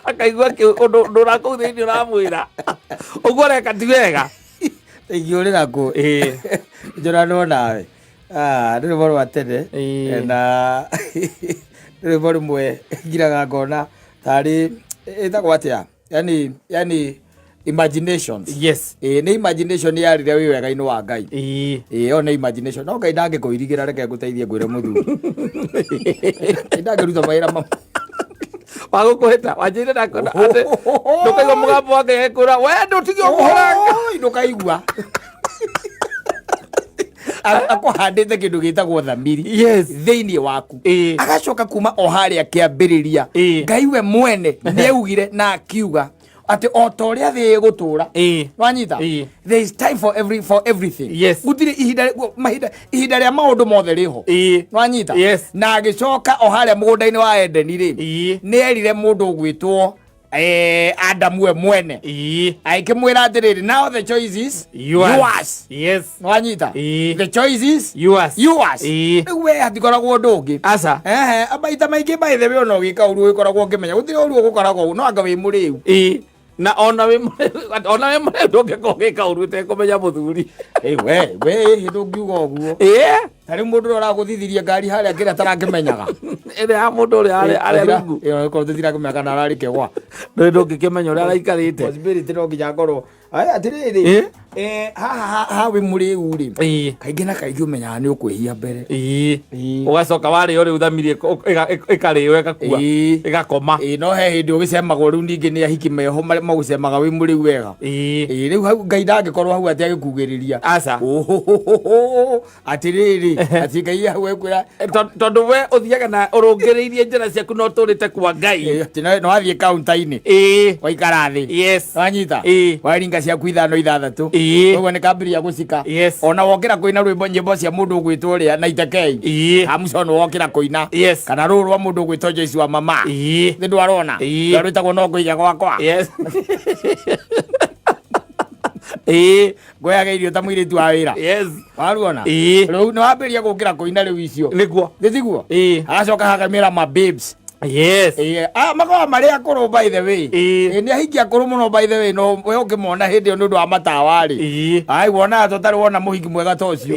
Akaigua ũndũ ũrĩa kũu thĩinĩ ũramwĩra. Ũguo ũreka ti wega. Ingĩũrĩra kũ? Njũranwo nawe. Nĩ rwĩmbo rwa tene. Na nĩ rwĩmbo rũmwe ngiraga ngona tarĩ ĩtagwo atĩa? Yani imaginations. Yes. Nĩ imagination ya rĩrĩa wĩ wega-inĩ wa Ngai. Ĩyo nĩ imagination. No Ngai ndangĩkũirigĩra, reke ngũteithie ngwĩre mũthuri. Ngai ndangĩruta mawĩra mamwe. Wagũkũhĩta, wanjĩrire ndakwenda atĩ ndũkaigua mũgambo wa Ngai agĩkwĩra, we ndũtige ũkũhũranga. Oi, ndũkaigua. Akũhandĩte kĩndũ gĩtagwo thamiri. Yes. Thĩinĩ waku. Agacoka kuma o harĩa kĩambĩrĩria. Ngai we mwene nĩaugire na akiuga atĩ o ta ũrĩa thĩ ĩgũtũra. Wanyita? There is time for everything. Yes. Gũtirĩ ihinda, mahinda, ihinda rĩa maũndũ mothe rĩho. Wanyita? Yes. Na agĩcoka o harĩa mũgũnda-inĩ wa Edeni rĩ. Nĩ erire mũndũ ũgwĩtwo Adamu we mwene. Agĩkĩmwĩra atĩrĩrĩ, now the choice is yours. Yours. Yes. Wanyita? The choice is yours. Yours. Rĩu we hatikoragwo ũndũ ũngĩ. Aca. Maita maingĩ by the way ona ũgĩka ũru ũgĩkoragwo ũkĩmenya gũtirĩ ũru ũgũkoragwo no anga wĩ mũrĩu. Na ona wĩ mũrĩu, ona wĩ mũrĩu ndũngĩkorwo ũgĩka ũru ũtekũmenya mũthuri. We, ndũngiuga ũguo. Ta rĩu mũndũ ũrĩa ũragũthithirie ngari harĩa kĩrĩa tarakĩmenyaga. Ĩrĩa ya mũndũ ũrĩa arĩa rungu. Ĩyo, tũtirakĩmenya kana ararĩ kĩgwa. Ndũĩ ndũngĩkĩmenya ũrĩa araikarĩte. Possibility no nginya akorwo. Aya, atĩrĩrĩ. Haha ha wĩ mũrĩu rĩ, kaingĩ na kaingĩ ũmenyaga nĩ ũkwĩhia mbere. Ũgacoka warĩo rĩu thamiri ĩkarĩo ĩgakua, ĩgakoma. Ĩĩ, no he hĩndĩ ũgĩcemagwo rĩu ningĩ nĩ ahiki meho marĩa magũcemaga wĩ mũrĩu wega. Ĩĩ, rĩu hau Ngai ndangĩkorwo hau atĩ agĩkugĩrĩria. Aca. Ũhũhũhũhũ, atĩrĩrĩ, atĩ Ngai hau ekwĩra Tondũ we ũthiaga na ũrũngĩrĩirie njĩra ciaku na ũtũrĩte kwa Ngai. Atĩ no wathiĩ kaunta-inĩ, waikara thĩ, wanyita, waringa ciaku ithano ithathatũ, ũguo nĩ kambĩrĩria gũcika. Ona wokĩra kũina rwĩmbo, nyĩmbo cia mũndũ ũgwĩtwo ũrĩa na itekei, Hamuco nĩ wokĩra kũina, kana rũrũ rwa mũndũ ũgwĩtwo Joyce wa mama, nĩ ndwarona rwĩtagwo no ngũiga gwakwa. Ngoyaga irio ta mũirĩtu wa wĩra. Waruona? Rĩu nĩ wambĩrĩria gũkĩra kũina rĩu icio. Nĩguo. Nĩ tiguo? Agacoka hakamĩra ma babes. Makoragwo marĩ akũrũ by the way. Nĩ ahiki akũrũ mũno by the way, no we ũngĩmona hĩndĩ ĩyo nĩ ũndũ wa matawa rĩ. Ai, wonaga tũtarĩ wona mũhiki mwega ta ũcio.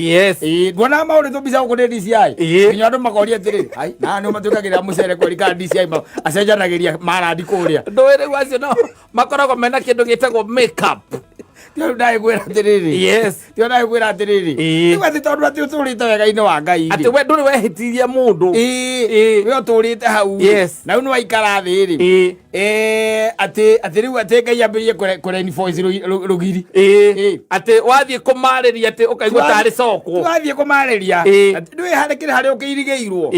Nduonaga mahũrĩtwo mbica gũkũ nĩ DCI. Nginya andũ makoria atĩrĩ, ai, na nĩ matuĩkagĩra mũcere kweri kana DCI acenjanagĩria marandi kũrĩa. Ndũĩ rĩu acio no makoragwo mena kĩndũ gĩtagwo makeup. Rĩu ndagĩkwĩra atĩrĩrĩ. Tiga ndagĩkwĩra atĩrĩrĩ. Rĩu atĩ tondũ atĩ ũtũrĩte wega-inĩ wa Ngai rĩ. Atĩ we ndũrĩ wehĩtiria mũndũ. We ũtũrĩte hau rĩ. Na rĩu nĩ waikara thĩ rĩ. Atĩ rĩu atĩ Ngai ambĩrĩrie kũreinforce rũgiri. Atĩ wathiĩ kũmarĩria atĩ ũkaigua tarĩ cokwo. Wathiĩ kũmarĩria. Atĩ ndũĩ harĩ kĩrĩ harĩa ũkĩirigĩirwo.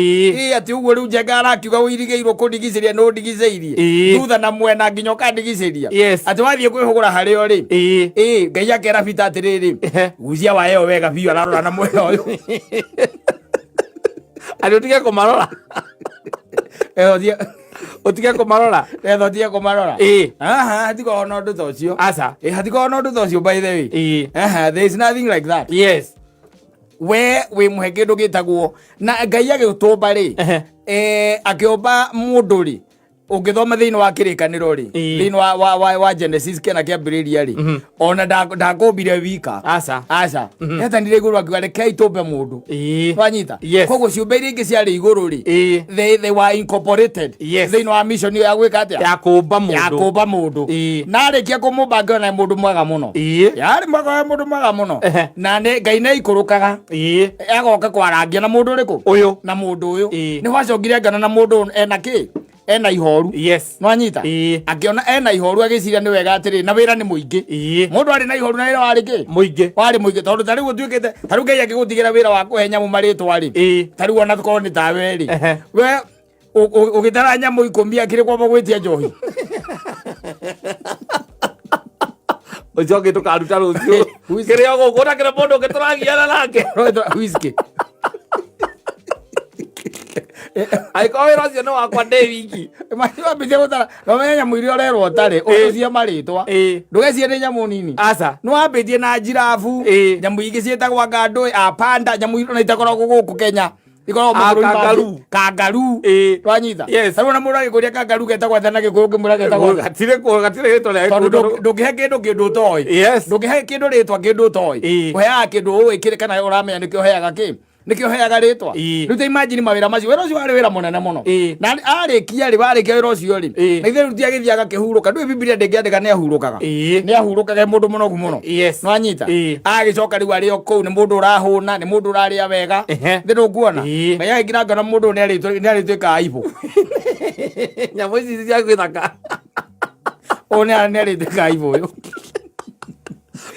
Atĩ ũguo rĩu Njenga arakiuga ũirigĩirwo kũndigicĩria nĩ ũndigicĩirie. Thutha na mwena nginya ũkandigicĩria. Atĩ wathiĩ kwĩhũgũra harĩ o rĩ. Ngai akera Peter atĩrĩrĩ, gucia waya ĩyo wega biũ ararora na mwena ũyũ. Atĩ ũtige kũmarora. Ũtige kũmarora. Etha ũtige kũmarora. Aha, hatikoragwo na ũndũ ta ũcio. Aca. Hatikoragwo na ũndũ ta ũcio by the way. Aha, there is nothing like that. We wĩ mũhe kĩndũ gĩtagwo na Ngai agĩtũmba rĩ, akĩũmba mũndũ rĩ, ũngĩthoma thĩinĩ wa kĩrĩkanĩro rĩ, thĩinĩ wa Genesis kĩana kĩambĩrĩria rĩ, ona ndakũmbire wika. Aca. Aca. Etanire igũrũ akiuga rekei tũmbe mũndũ. Twanyita? Koguo ciũmbe iria ingĩ ciarĩ igũrũ rĩ, they were incorporated thĩinĩ wa mission ĩyo ya gwĩka atĩa? Ya kũmba mũndũ. Ya kũmba mũndũ. Na arĩkia kũmũmba ngĩona mũndũ mwega mũno. Yarĩ mwega wa mũndũ mwega mũno. Na nĩ Ngai nĩ aikũrũkaga. Agoka kwarangia na mũndũ ũrĩkũ? Ũyũ. Na mũndũ ũyũ. Nĩ gwacokire ngĩona na mũndũ ũyũ ena kĩ? Ena ihoru. Nwanyita? Akĩona ena ihoru agĩciria nĩ wega atĩrĩ, na wĩra nĩ mũingĩ. Mũndũ arĩ na ihoru na wĩra warĩ kĩ? Mũingĩ. Warĩ mũingĩ tondũ ta rĩu ũtuĩkĩte, ta rĩu Ngai angĩgũtigĩra wĩra wa kũhe nyamũ marĩtwa rĩ. Ta rĩu ona korwo nĩ tawe rĩ. We ũgĩtara nyamũ 10 akĩrĩ kwamba gwĩtia njohi. Ũcio ũngĩ tũkaruta rũciũ. Kĩrĩa gũkũ na kĩrĩa mũndũ ũngĩ tũragiana nake. Whisky. Angĩkorwo wĩra ũcio nĩ wakwa ndĩ wiki. Wambĩtie gũtara, no ũmenye nyamũ iria ũrerwo ũtarĩ, ũcihe marĩtwa. Ndũgecirie nĩ nyamũ nini. Aca. Nĩ wambĩtie na njirabu, nyamũ ingĩ ciĩtagwo anga ndũĩ, a panda, nyamũ iria ona itakoragwo gũkũ Kenya. Ikoragwo mabũrũri mangĩ. Kangaroo. Kangaroo. Twanyita? Tarĩu ona mũndũ agĩkũria kangaroo getagwo atĩa na Gĩkũyũ ũngĩmwĩra getagwo atĩa? Gatirĩ gatirĩ rĩtwa rĩa Tondũ Gĩkũyũ. ndũngĩhe kĩndũ kĩndũ ũtoĩ. Ndũngĩhe kĩndũ rĩtwa kĩndũ ũtoĩ. Ũheaga kĩndũ ũĩ kĩrĩ kana ũramenya nĩkĩo ũheaga kĩ? Nĩkĩo ũheaga rĩtwa. Rĩu ta imagine mawĩra macio, wĩra ũcio warĩ wĩra mũnene mũno. Na arĩkia rĩ, warĩkia wĩra ũcio rĩ, na ithe rĩu ti agĩthiaga akĩhurũka. Ndũĩ Bibilia ndĩngĩandĩka nĩ ahurũkaga. Nĩ ahurũkaga e mũndũ mũnogu mũno. Nĩwanyita? Agĩcoka rĩu arĩ o kũu nĩ mũndũ ũrahũna, nĩ mũndũ ũrarĩa wega. Thĩ ndũkuona? Ngai agĩkira ngona mũndũ ũyũ nĩ arĩtuĩka aibũ. Nyamũ ici cia gĩthaka. Ũyũ nĩ arĩtuĩka aibũ ũyũ.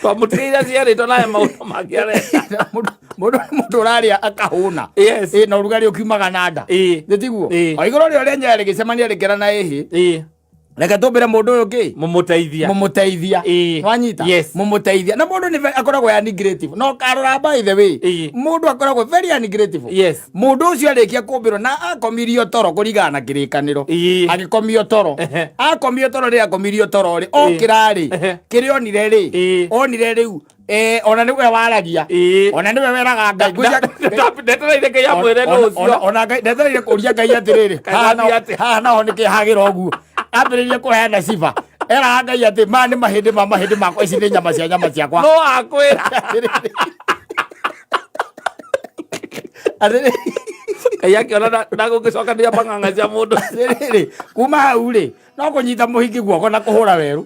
Twamũtigĩire ciarĩtwo naye maũndũ mangĩ areka. Mũndũ ũrarĩa akahũna. Na ũrugarĩ ũkiumaga na nda. Nĩ tiguo? O igũrũ rĩo rĩa nyaya rĩgĩcemania rĩkĩra na ĩhĩ. Reke tũmbĩre mũndũ ũyũ kĩ? Mũmũteithia. Mũmũteithia. Nwanyita? Mũmũteithia. Na mũndũ nĩ akoragwo ungrateful. No karora by the way. Mũndũ akoragwo very ungrateful. Mũndũ ũcio arĩkia kũmbĩrwo na akomirio toro kũringana na kĩrĩkanĩro. Agĩkomio toro. Akomio toro rĩ, akomirio toro rĩ, okĩra rĩ, kĩrĩa onire rĩ, onire rĩu, ona nĩwe waragia. Ona nĩwe weraga Ngai. Ndetereire Ngai amwĩre nũ ũcio. Ona Ngai, ndetereire kũria Ngai atĩrĩrĩ, haha naho nĩkĩ hagĩra ũguo. Ambĩrĩrie kũheana ciba. Eraga Ngai atĩ maya nĩ mahĩndĩ ma mahĩndĩ makwa, ici nĩ nyama cia nyama ciakwa. No akwĩra. Atĩrĩrĩ. Ngai akĩona ndagũgĩcokanĩria mang'ang'a cia mũndũ. Atĩrĩrĩ, kuma hau rĩ, No kũnyita mũhiki guoko na kũhũra werũ.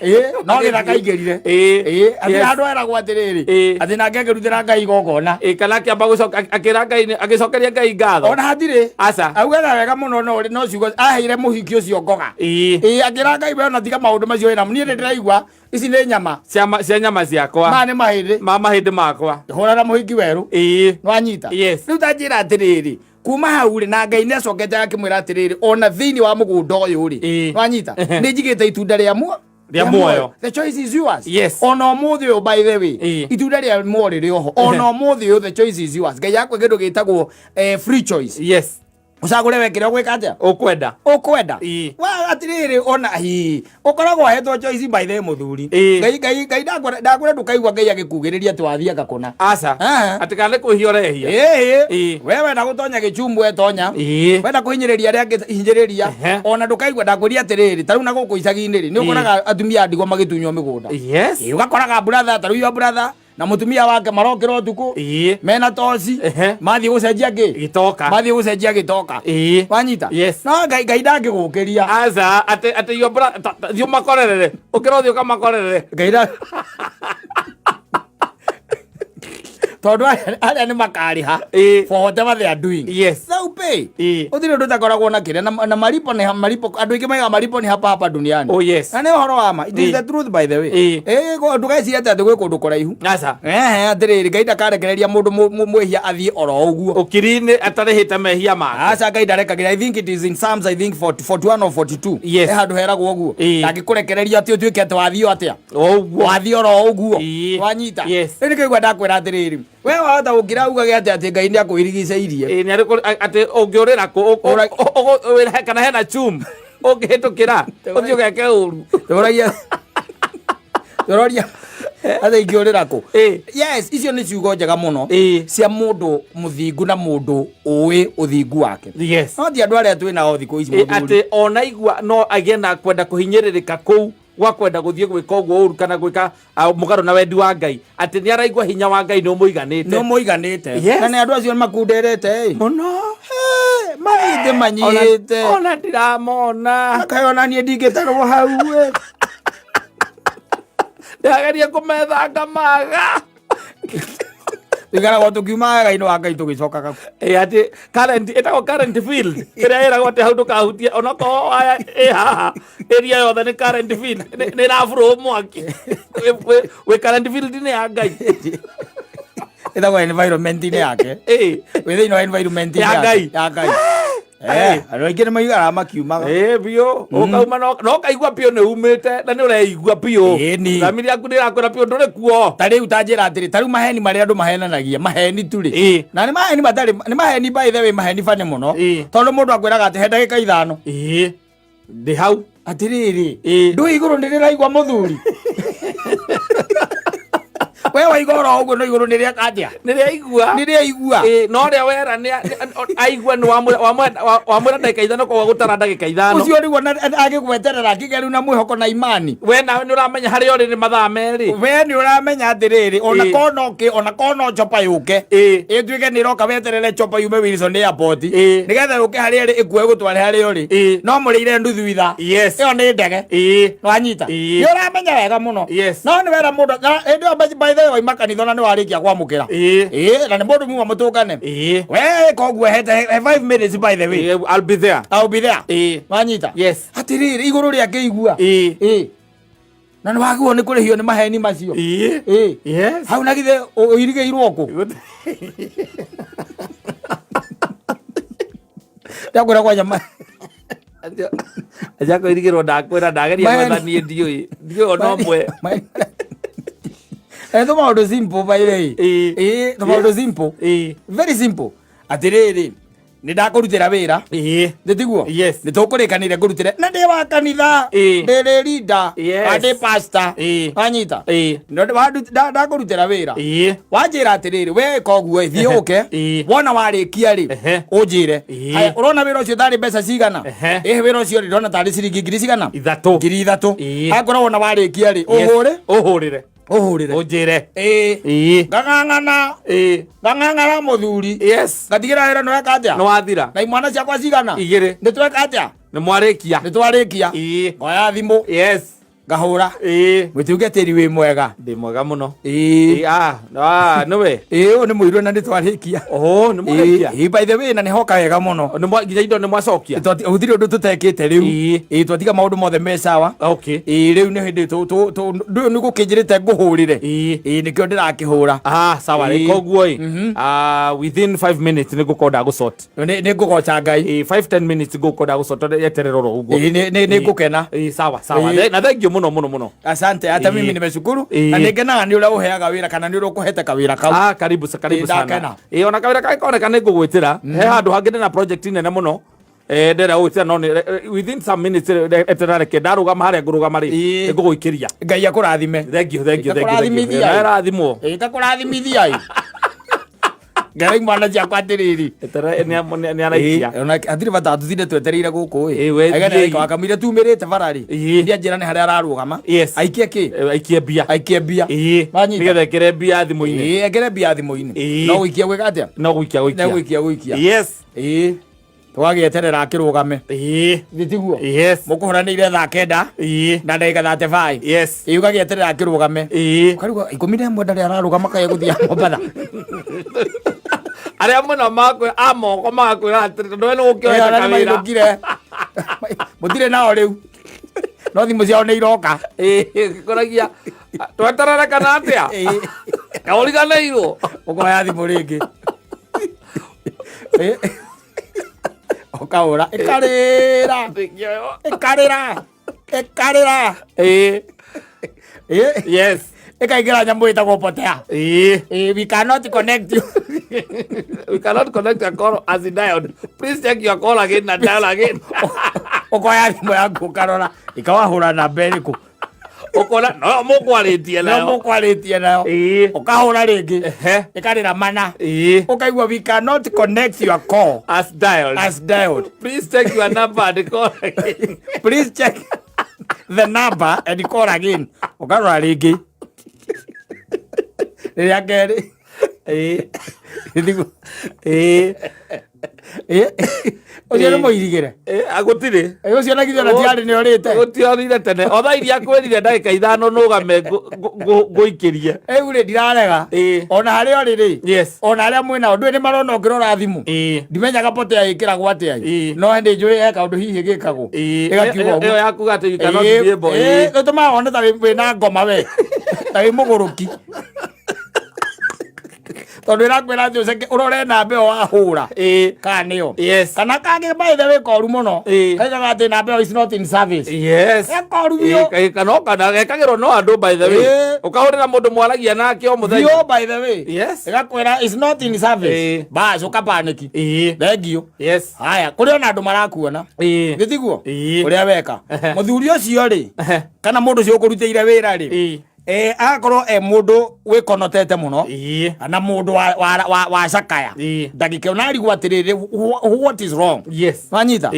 Ĩĩ, no gĩthaka aingĩrire. Ĩĩ, atĩ handũ eragwo atĩrĩrĩ, atĩ nake akĩrutĩra Ngai igongona. Ĩĩ, kana akĩamba gũcoka akĩra Ngai agĩcokeria Ngai ngatho. Ona hatirĩ. Aca. Augaga wega mũno no no ciugo aheire mũhiki ũcio ngoga. Ĩĩ, akĩra Ngai we ona tiga maũndũ macio wĩnamo. Niĩ nĩ ndĩraigua ici nĩ nyama. Cia nyama ciakwa. Maya nĩ mahĩndĩ. Ma mahĩndĩ makwa. Hũra na mũhiki werũ. Nĩwanyita? Yes. Rĩu ta njĩra atĩrĩrĩ, kuma hau rĩ na Ngai nĩ acokete akĩmwĩra atĩrĩrĩ, ona thĩinĩ wa mũgũnda ũyũ rĩ, nĩwanyita? Nĩ njigĩte itunda rĩa muo Rĩa muoyo. The choice is yours. Yes. Ona ũmũthĩ ũyũ by the way, itunda rĩa muoyo rĩrĩ oho. Ona ũmũthĩ ũyũ the choice is yours. Ngai akwe kĩndũ gĩtagwo free choice. Yes. Ũcagũre we kĩrĩa ũgwĩka atĩa? Ũkwenda. Ũkwenda. Ĩĩ. Wa atĩrĩrĩ ona hi ũkoragwo ahetwo choice by the way mũthuri. Ĩĩ. Ngai Ngai Ngai ndakwĩra ndakwĩra ndũkaigua Ngai agĩkugĩrĩria atĩ wathiĩ agakũna. Aca. Aha. Atĩ kana nĩ kwĩhia ũrehia. Ĩĩ. Ĩĩ. We wenda gũtonya gĩchumbu etonya. Ĩĩ. Wenda kũhinyĩrĩria arĩa angĩ hinyĩrĩria. Ehe. Ona ndũkaigua ndakwĩria atĩrĩrĩ ta rĩu na gũkũ icagi-inĩ rĩ nĩ ũkoraga atumia a ndigwa magĩtunywo mĩgũnda. Yes. Ĩĩ, ũgakoraga brother ta rĩu your brother na mutumia wake marokĩra ũtukũ Ĩĩ. mena toci Ehe. mathiĩ gũcenjia ngĩ Gĩtoka. mathiĩ gũcenjia gĩtoka Ĩĩ. wanyita Yes. no ngai ngai ndangĩgũkĩria Aca, atĩ atĩ your bra- ta- ta- thiĩ ũmakorerere. Ũkĩra ũthiĩ ũkamakorerere. ngai nda tondũ arĩa arĩa nĩ makarĩha Ĩĩ. for whatever they are doing Yes. They'll pay Ĩĩ. gũtirĩ ũndũ ũtakoragwo na kĩrĩa na, na maripo nĩ maripo andũ aingĩ maigaga maripo nĩ hapa hapa duniani Oh, yes. na nĩ ũhoro wa ma it is Ĩĩ. the truth by the way Ĩĩ. ĩĩ ndũgecirie atĩ atĩ gwĩ kũndũ kũraihu Aca. Ehe, atĩrĩrĩ Ngai ndakarekereria mũndũ mwĩhia athiĩ oro ũguo. Ũkiri-inĩ atarĩhĩte mehia make. Aca Ngai ndarekagĩra. I think it is in Psalms, I think 40, 41 or 42. Yes. He handũ heragwo ũguo. Ĩĩ. Ndangĩkũrekereria atĩ ũtuĩke atĩ wathiĩ o atĩa. Ũguo. Wathiĩ oro ũguo. Ĩĩ. Wanyita. Yes. Rĩu nĩkĩo igua ndakwĩra atĩrĩrĩ. We wahota gũkira ugage atĩ atĩ Ngai nĩ akũirigicĩirie. Ĩĩ, nĩ arĩ atĩ ũngĩũrĩra kũ Ũra- kana hena chum ũngĩhĩtũkĩra ũthiĩ ũgeke ũru. Tũragia. Tũroria. Atĩ ingĩũrĩra kũ? Ĩĩ. Yes, icio nĩ ciugo njega mũno Ĩĩ. cia mũndũ mũthingu na mũndũ ũĩ ũthingu wake. Yes. No ti andũ arĩa twĩ nao thikũ ici Ĩ, mũthuri. atĩ ona igua no agĩe na kwenda kũhinyĩrĩrĩka kũu gwa kwenda gũthiĩ gwĩka ũguo ũru kana gwĩka mũgarũ na wendi wa Ngai, atĩ nĩ araigua hinya wa Ngai nĩ ũmũiganĩte. Nĩ ũmũiganĩte. Yes. Na nĩ andũ acio nĩ makunderete ĩ. Mũno. Hey, mahĩndĩ manyihĩte. Ona ndiramona. Kaĩ ona niĩ ndingĩtarwo hau ĩ. Ndĩrageria kũmethanga maga. Tũikaragwo tũkiuma wega-inĩ wa Ngai tũgĩcokaga. Ĩ, atĩ current ĩtagwo current field ĩrĩa ĩragwo atĩ hau ndũkahutie onokorwo waya ĩ haha area yothe nĩ current field nĩ ĩrabũrwo mwaki. Wĩ current field nĩ ya Ngai. Ĩtagwo environment-inĩ yake. Ĩ. Wĩ thĩinĩ wa environment Ya Ngai. Ya Ngai. Andũ aingĩ nĩ maiguaga makiumaga. Ĩ, biũ. Ũkauma no ũkaigua biũ nĩ umĩte na nĩ ũreigua biũ. Ĩni. Thamiri yaku nĩ ĩrakwĩra biũ ndũrĩ kuo. Ta rĩu ta njĩra atĩrĩ, ta rĩu maheni marĩa andũ mahenanagia, maheni tu rĩ. Ĩ. Na nĩ maheni matarĩ, nĩ maheni by the way, maheni bani mũno. Ĩ. Tondũ mũndũ akwĩraga atĩ he ndagĩka ithano. Ĩ. Ndĩ hau. Atĩrĩrĩ, Ĩ. ndũĩ igũrũ nĩ rĩraigua mũthuri. We waigua oro ũguo no igũrũ nĩ rĩeka atĩa? Nĩ rĩaigua. Nĩ rĩaigua. Ĩ, no ũrĩa wera nĩ aigua nĩ wamwĩra ndagĩka ithano koguo gũtara ndagĩka ithano. Ũcio rĩu ona agĩgweterera akĩgĩa rĩu na mwĩhoko na imani. We nawe nĩ ũramenya harĩa ũrĩ nĩ mathaa merĩ. We nĩ ũramenya atĩrĩrĩ, ona Ĩ. ko no kĩ, ona ko no chopa yũke. Ĩ. Ĩtuĩke nĩ ĩroka weterere chopa yume Wilson Airport. Ĩ. Nĩgetha yũke harĩa ĩrĩ ĩkuoe gũtware harĩa ũrĩ. Ĩ. No mũrĩire nuthu ithaa. Yes. Ĩyo nĩ ndege. Ĩ. Wanyita. Ĩ. Nĩ ũramenya wega mũno. Yes. No nĩ wera mũndũ, na hĩndĩ ĩyo by the way waima kanitha na nĩ warĩkia kwamũkĩra. Ĩ. Ĩ, na nĩ mũndũ muma mũtũngane. Ĩ. We koguo hete he 5 minutes by the way. Ĩ, I'll be there. I'll be there. Ĩ. Wanyita. Yes. Atĩrĩrĩ igũrũ rĩakĩigua. Ĩ. Ĩ. Na nĩ wagĩrĩirwo nĩ kũrĩhio nĩ maheni macio. Ĩ. Ĩ. Yes. Hau na githĩ ũirigĩirwo kũ? Ndakwĩra kwanja Acha kwĩrigĩrwo ndakwĩra ndageria Maheni. gwetha niĩ ndiũĩ ndiũĩ ona ũmwe. Tũ maũndũ simple by the way. Ĩ. Ĩ, tũ maũndũ simple. Ĩ. Very simple. Atĩrĩrĩ, nĩ ndakũrutĩra wĩra. Ĩ. Nĩ tiguo? Yes. Nĩ tũkũrĩkanĩire ngũrutĩre na ndĩ wa kanitha. Ĩ. Ndĩ rĩ leader. Yes. Na ndĩ pastor. Ĩ. Wanyita? Ĩ. Ndakũrutĩra wĩra. Ĩ. Wanjĩra atĩrĩrĩ, we ĩka ũguo ĩ, thiĩ ũke. Ĩ. Wona warĩkia rĩ, Ehe. ũnjĩre. Ĩ. Haya, ũrona wĩra ũcio tarĩ mbeca cigana? Ehe. Ĩ, wĩra ũcio rĩ, ndĩrona tarĩ ciringi ngiri cigana? Ithatũ. Ngiri ithatũ. Ĩ. Akorwo wona warĩkia rĩ, Yes. ũhũre? Ũhũrĩre. Ũhũrĩre. Ũnjĩre. Ĩ. Ĩ. Ngang'ang'ana. Ĩ. Ngang'ang'ana mũthuri. Yes. Ngatigĩra wĩra nĩ weka atĩa? Nĩ wathira. Na imwana ciakwa cigana? Igĩrĩ. Nĩ tweka atĩa? Nĩ mwarĩkia. Nĩ twarĩkia. Ngoya thimũ. Ngahũra. Mũtungatĩri, wĩ mwega? Ndĩ mwega mũno. Ĩĩ. Ĩĩ, ah, ah, nĩwe. Ĩĩ, ũyũ nĩ mũirũ na nĩ twarĩkia. Oho, nĩ mwarĩkia. Ĩĩ, by the way, na nĩ hoka wega mũno. Nginya indo nĩ mwacokia. Gũtirĩ ũndũ tũtekĩte rĩu. Ĩĩ, twatiga maũndũ mothe me sawa. Ĩĩ, rĩu nĩ hĩndĩ ndũyũ nĩ gũkĩnjĩrĩte ngũhũrĩre. Ĩĩ, nĩkĩo ndĩrakĩhũra. Ah, sawa. Ĩĩ. Koguo ĩ, ah, within 5 minutes nĩ ngũkorwo ndagũsort. Nĩ ngũgoca Ngai. Ĩĩ, 5 10 minutes ngũkorwo ndagũsort, tondũ eterera oro ũguo. Ĩĩ, nĩ ngũkena. Ĩĩ, sawa sawa. Ĩĩ. Na thank you mũno mũno mũno. Asante, hata mimi nimeshukuru na nĩ ngenaga nĩ ũrĩa ũheaga wĩra kana nĩ ũrĩa ũkũhete kawĩra kau. Ah, karibu karibu Ĩĩ, sana. ndakena. Ĩĩ, ona kawĩra kangĩ koneka nĩ ngũgwĩtĩra. He handũ hangĩ ndĩna project nene mũno. Ndĩrenda gũgwĩtĩra no within some minutes, eterera reke ndarũgama harĩa ngũrũgama rĩ, nĩ ngũgũikĩria. Ngai akũrathime. Thank you, thank you, thank you, thank you. Ĩkakũrathimithia. Na ĩrathimwo. Ĩĩ, ĩkakũrathimithia ĩ. Ngai mwana ciakwa atĩrĩrĩ. Eterera, nĩ araikia. Ĩĩ, ona hatirĩ bata tũtinde twetereire gũkũ ĩ. Ĩĩ, we Agene thiĩi. wakamire tumĩrĩte bara rĩ. Ndia njĩra nĩ harĩa ararũgama. Aikie kĩ? Aikie mbia. Aikie mbia. Wanyita? Nĩgetha ĩkĩre mbia thimũ-inĩ. Ĩĩ, ekĩre mbia thimũ-inĩ. No gũikia gwĩka atĩa? No gũikia gũikia. No gũikia gũikia. Ĩĩ. Tũgagĩeterera akĩrũgame. Githĩ tiguo? Yes. Mũkũhũranĩire thaa 9 na ndagĩka 35. Ĩĩ, ũgagĩeterera akĩrũgame. Ũkarigwo 11 ndarĩ ararũgama kaĩ gũthiĩ Mombatha. Arĩa mũno makwĩra a moko magakwĩra atĩrĩ, tondũ we nĩ ũkĩoete Ĩĩ, ona nĩ kawĩra. mainũkire. Mũtirĩ nao rĩu. No thimũ ciao nĩ iroka. Ĩĩ, gĩkoragia tweterere kana atĩa? Kaũriganĩirwo. Ũkoya thimũ rĩngĩ. Ĩĩ. Ũkahũra ĩkarĩra. Ĩkarĩra. Ĩkarĩra. Ĩĩ. Ĩĩ. Yes. Ĩkaingĩra nyamũ ĩtagwo potea. Ĩĩ. Ĩĩ, we cannot connect you. We cannot connect your call as it dialed. Please check your call again and dial again. Ũkoya thimũ yaku ũkarora ĩkawahũra namba ĩrĩkũ. Ũkona no mũkwarĩtie No nayo. mũkwarĩtie nayo. Ũkahũra rĩngĩ. Ĩkarĩra mana. Ũkaigua we cannot connect your call as dialed. As dialed. Please check your number and call again. Please check the number and call again. Ũkarora rĩngĩ. Rĩrĩa kerĩ. Ĩĩ. Ĩĩ. Ũcio nĩ mũirigĩre. Gũtirĩ. Ũcio na githĩ ona tiarĩ nĩ orĩte. Gũtiorire tene. O thaa iria kwĩrire ndagĩka 5 nũgame ngũikĩrie. Rĩu rĩ ndirarega. Ona harĩa ũrĩ rĩ. Yes. Ona arĩa mwĩnao ndũĩ nĩ marona ũkĩrora thimũ. Ndimenyaga potea ĩkĩragwo atĩa ĩ. No hĩndĩ njũĩ he kaũndũ hihi gĩkagwo. Ĩgakiuga ũguo. Ĩyo yakuga atĩ you cannot be able. Ĩĩ, ĩtũmaga wone ta wĩna ngoma we. Ta wĩ mũgũrũki. Tondũ ĩrakwĩra atĩ ũceke ũrore namba ĩyo wahũra. Kana nĩyo. Yes. Kana kangĩ by the way koru mũno. Kaigaga atĩ namba ĩyo is not in service. Yes. Koru biũ. Ĩĩ, kana kana gekagĩrwo no andũ by the way. Ũkahũrĩra mũndũ mwaragia nake o mũthenya. Biũ by the way. Yes. Ĩgakwĩra is not in service. Bas ũkapanĩki. Thank you. Yes. Haya, kũrĩ ona andũ marakuona. Githĩ tiguo? Ũrĩa weka. Mũthuri ũcio rĩ, kana mũndũ ũcio ũkũrutĩire wĩra rĩ, agakorwo e mũndũ wĩkonotete mũno na mũndũ wa cakaya ndagĩka ona arigwo atĩrĩrĩ, what is wrong? Yes. Wanyita?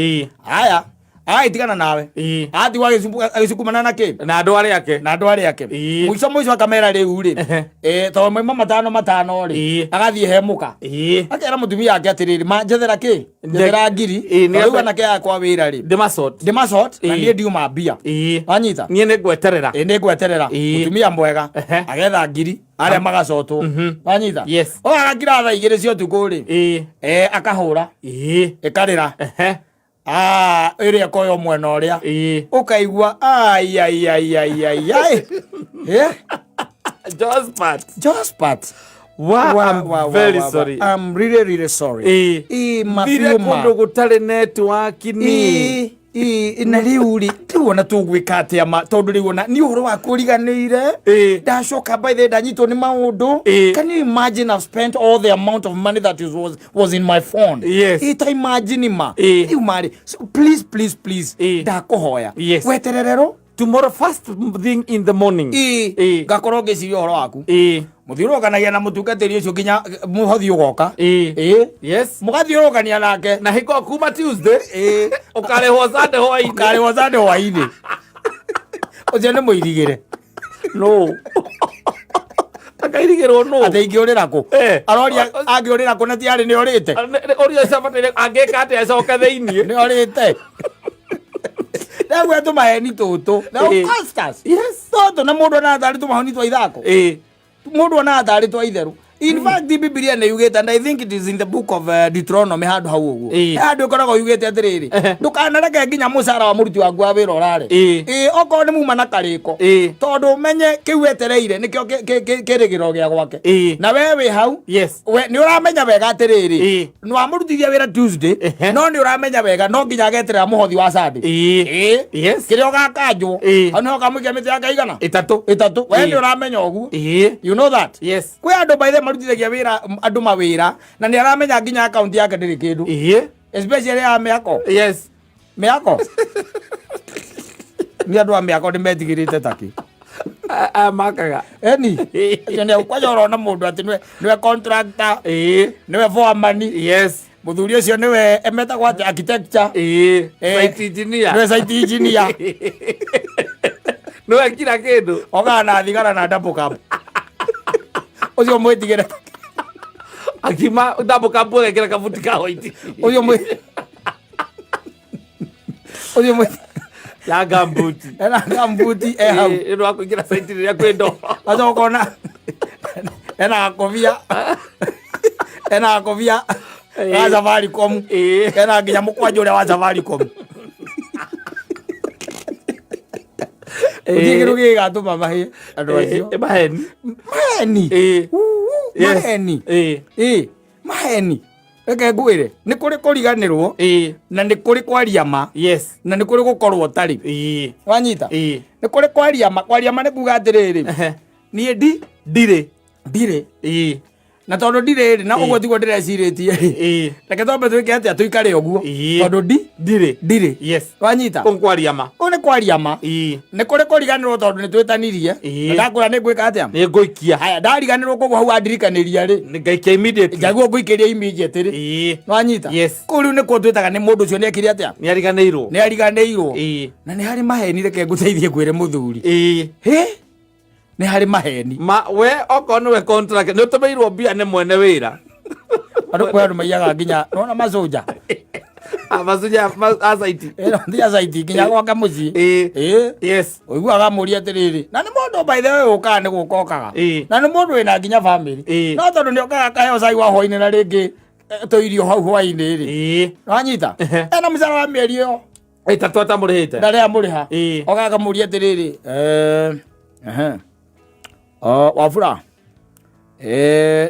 Haya, agagĩtigana nawe, atigwo agĩcukumana na kĩ? Na andũ arĩa ake. Na andũ arĩa ake. Mũico mũico akamera rĩu rĩ, tondũ mauma matano matano rĩ, agathiĩ he mũka, akera mũtumia wake atĩrĩrĩ, ma njethera kĩ, njethera ngiri. Rĩu anake akwa wĩra rĩ, Ndĩmasort. Ndĩmasort na niĩ ndiuma mbia. Wanyita? Niĩ nĩ ngweterera. Ĩĩ, nĩ ngweterera. Mũtumia mwega agetha ngiri arĩa magacotwo. Wanyita? Yes. O agakira thaa 2 cia ũtukũ rĩ, akahũra ĩkarĩra. Ah, ĩrĩa ĩkoywo mwena ũrĩa ũkaigua ai ai ai ai ai ai. Jospat. Jospat. Wa, I'm very sorry. I'm really really sorry. Ĩĩ. Ĩ, Thire mabiũ ma. kũndũ gũtarĩ network ni. Ĩĩ, na rĩu rĩ, rĩu ona tũgwĩka atĩa ma, tondũ rĩu ona nĩ ũhoro wa kũriganĩire. Ndacoka by the way ndanyitwo nĩ maũndũ. Can you imagine I've spent all the amount of money that was in my phone? Yes. Ita imagine ma. Rĩu marĩ, so please please please, ndakũhoya. Yes. Wetererero. Tomorrow first thing in the morning. Ĩĩ. Ngakorwo ngĩciria ũhoro waku. Mũthiũrũrũkanagia na mũtungatĩri ũcio nginya mũhothi ũgoka. Ĩĩ. Yes. Mũgathiũrũrũkania nake. Na hingo kuma Tuesday. Ũkarĩhwo Sunday hwainĩ. Ũkarĩhwo Sunday hwainĩ. Ũcio nĩ mũirigĩre. No. Akairigĩrwo no. Atĩ ingĩũrĩra kũ? Aroria angĩũrĩra kũ na tiarĩ nĩ orĩte. Ũria cabataire angĩka atĩa acoke thĩiniĩ. Nĩ orĩte. Ndagwĩra tũmaheni tũtũ. They will cost us. Tũtũ na mũndũ onaga tarĩ tũmaheni twa ithako. Mũndũ onaga tarĩ twa itherũ. In fact, Bibilia nĩ yugĩte, and I think it is in the book of Deuteronomy handũ hau ũguo. He handũ ĩkoragwo yugĩte atĩrĩrĩ, ndũkanareke nginya mũcara wa mũruti waku wa wĩra ũrare. Ĩĩ, okorwo nĩ muma na karĩko. Tondũ ũmenye kĩu wetereire nĩkĩo kĩrĩgĩrĩro gĩa gwake. Na we wĩ hau, we nĩ ũramenya wega atĩrĩrĩ, nĩ wamũrutithia wĩra Tuesday, no nĩ ũramenya wega no nginya ageterera mũhothi wa Sunday. Ĩĩ. Kĩrĩa ũgakanjwo, hau nĩho ũkamũikia mĩtĩ yake igana? Ĩtatũ. Ĩtatũ. We nĩ ũramenya ũguo. You know that? Yes. Kwĩ andũ by the way marutithagia wĩra andũ mawĩra na nĩ aramenya nginya akaunti yake ndĩrĩ kĩndũ. Especially ya mĩako. Mĩako. Nĩ andũ a mĩako nĩ metigĩrĩte takĩ. Aya makaga. Eni. Acio nĩ kwanja ũrona mũndũ atĩ nĩwe contractor, nĩwe foreman. Mũthuri ũcio nĩwe emetagwo atĩ architecture. Site engineer. Nĩwe site engineer. Nĩwe kila kĩndũ. Okaga na thigara na double cup. Ũcio mwĩtigĩre. Akima double cup agekĩra kabuti ka white. Ũcio mwĩ Ũcio mwĩ Ya gambuti. Ena gambuti e hau. Ĩĩ, nĩ wa kũingĩra site rĩrĩa kwĩ ndoro. Gacoka ũkona ena gakobia. Ena gakobia ga Safaricom. Ena nginya mũkwanjũ ũrĩa wa Safaricom. Gũtirĩ kĩndũ gĩgatũma mahĩe andũ acio. Maheni. Maheni. Maheni. Maheni. Reke ngwĩre, nĩ kũrĩ kũriganĩrwo na nĩ kũrĩ kwaria ma na nĩ kũrĩ gũkorwo ũtarĩ. Wanyita? Nĩ kũrĩ kwaria ma. Kwaria ma nĩ kuga atĩrĩrĩ, niĩ ndi Ndirĩ. Ndirĩ. Na tondũ ndirĩ rĩ, na ũguo tiguo ndĩrecirĩtie rĩ, reke twambe twĩke atĩa, tũikare ũguo. Tondũ ndi Ndirĩ. Ndirĩ. Wanyita? Kũu kwaria ma. Kũu nĩ kwaria ma. Nĩ kũrĩ kũriganĩrwo tondũ nĩ twĩtanirie. Na ndakwĩra nĩ ngwĩka atĩa? Nĩ ngũikia. Haya, ndariganĩrwo koguo hau wandirikanĩria rĩ, Nĩ ngaikia immediately. Njaguo ngũikĩria immediately. Wanyita? Kũu rĩu nĩkuo twĩtaga nĩ mũndũ ũcio nĩ ekire atĩa? Nĩ ariganĩirwo. Nĩ ariganĩirwo. Na nĩ harĩ maheni, reke ngũteithie ngwĩre mũthuri. Hĩ? Nĩ harĩ maheni. Ma we okorwo nĩwe contract nĩ ũtũmĩirwo mbia nĩ mwene wĩra. Andũ kwĩ andũ maiyaga nginya nona macoja. Macuja a site. Ĩno ti a site nginya gwake mũciĩ. Ũiguaga amũria atĩrĩrĩ, na nĩ mũndũ by the way ũkaga nĩ gũka okaga. Na nĩ mũndũ wĩna nginya family. No tondũ nĩ okaga akaheo cai wa hwainĩ na rĩngĩ tũirio hau hwainĩ rĩ. Wanyita? Ena mũcara wa mĩeri ĩyo. Ĩtatũ atamũrĩhĩte. Ndarĩ amũrĩha. Okaga akamũria atĩrĩrĩ, Wafula.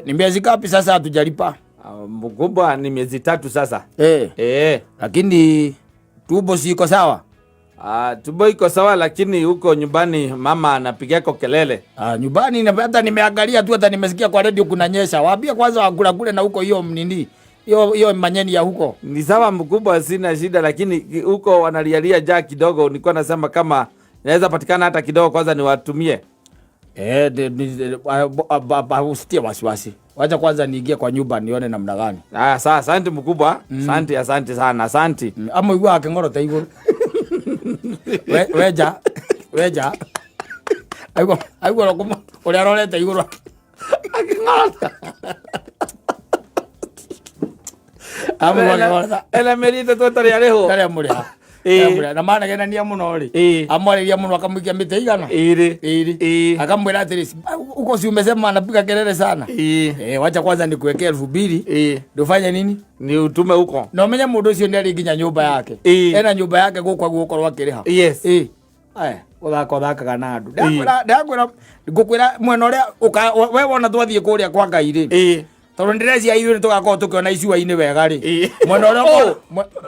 Ni miezi ngapi sasa hatujalipa? Mkubwa ni miezi 3 sasa. Lakini tumbo si iko sawa? Tumbo iko sawa lakini huko nyumbani mama anapiga kwa kelele. Nyumbani hata nimeangalia tu, hata nimesikia kwa radio kunanyesha. Waambie kwanza wakula kule na huko hiyo nini? Hiyo manyeni ya huko. Ni sawa mkubwa, sina shida, lakini huko wanalialia njaa kidogo. Nilikuwa nasema kama inaweza patikana hata kidogo kwanza niwatumie. Usitie wasiwasi. Wacha kwanza niingie kwa nyumba nione namna gani. Sawa, asante mkubwa. Asante, asante sana, asante. Ama igua aking'orota igũrũ. Weja, weja. Aigua, aigua ũrĩa arorete igũrũ. Aking'orota. Ama igua aking'orota. Ena mĩeri ĩtatũ atarĩ arĩhwo. Atarĩ amũrĩha. Amũrĩha. Na manegenania mũno rĩ. Amwarĩria mũno akamũikia mĩtĩ igana. Ĩrĩ. Ĩrĩ. Akamwĩra atĩrĩ, uko si umesema anapiga kelele sana. Wacha kwanza nikuwekee elfu mbili. Ndio ufanye nini? Ni utume huko. Na umenye mũndũ ũcio nĩ arĩ nginya nyũmba yake. Ena nyũmba yake gũkũ agũkorwo akĩrĩha. Aya, ũthaka ũthakaga na andũ. Ndakwĩra, ngũkwĩra mwena ũrĩa we wona twathiĩ kũrĩa kwa Ngai rĩ. Tondũ ndĩreciria ithuĩ nĩtũgakorwo tũkĩona icua-inĩ wega rĩ. Mwena ũrĩa Oh,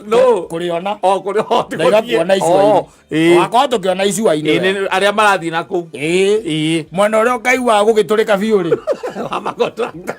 no. kũrĩona. Oh, kũrĩ-, oh, ti Ndaiga gũthiĩ. kuona icua-inĩ. Oh, ĩĩ. Tũgakorwo tũkĩona icua-inĩ wega. Nĩ arĩa marathiĩ na kũu. Mwena ũrĩa ũkaigua gũgĩtũrĩka biũ rĩ. Wa makontrakta.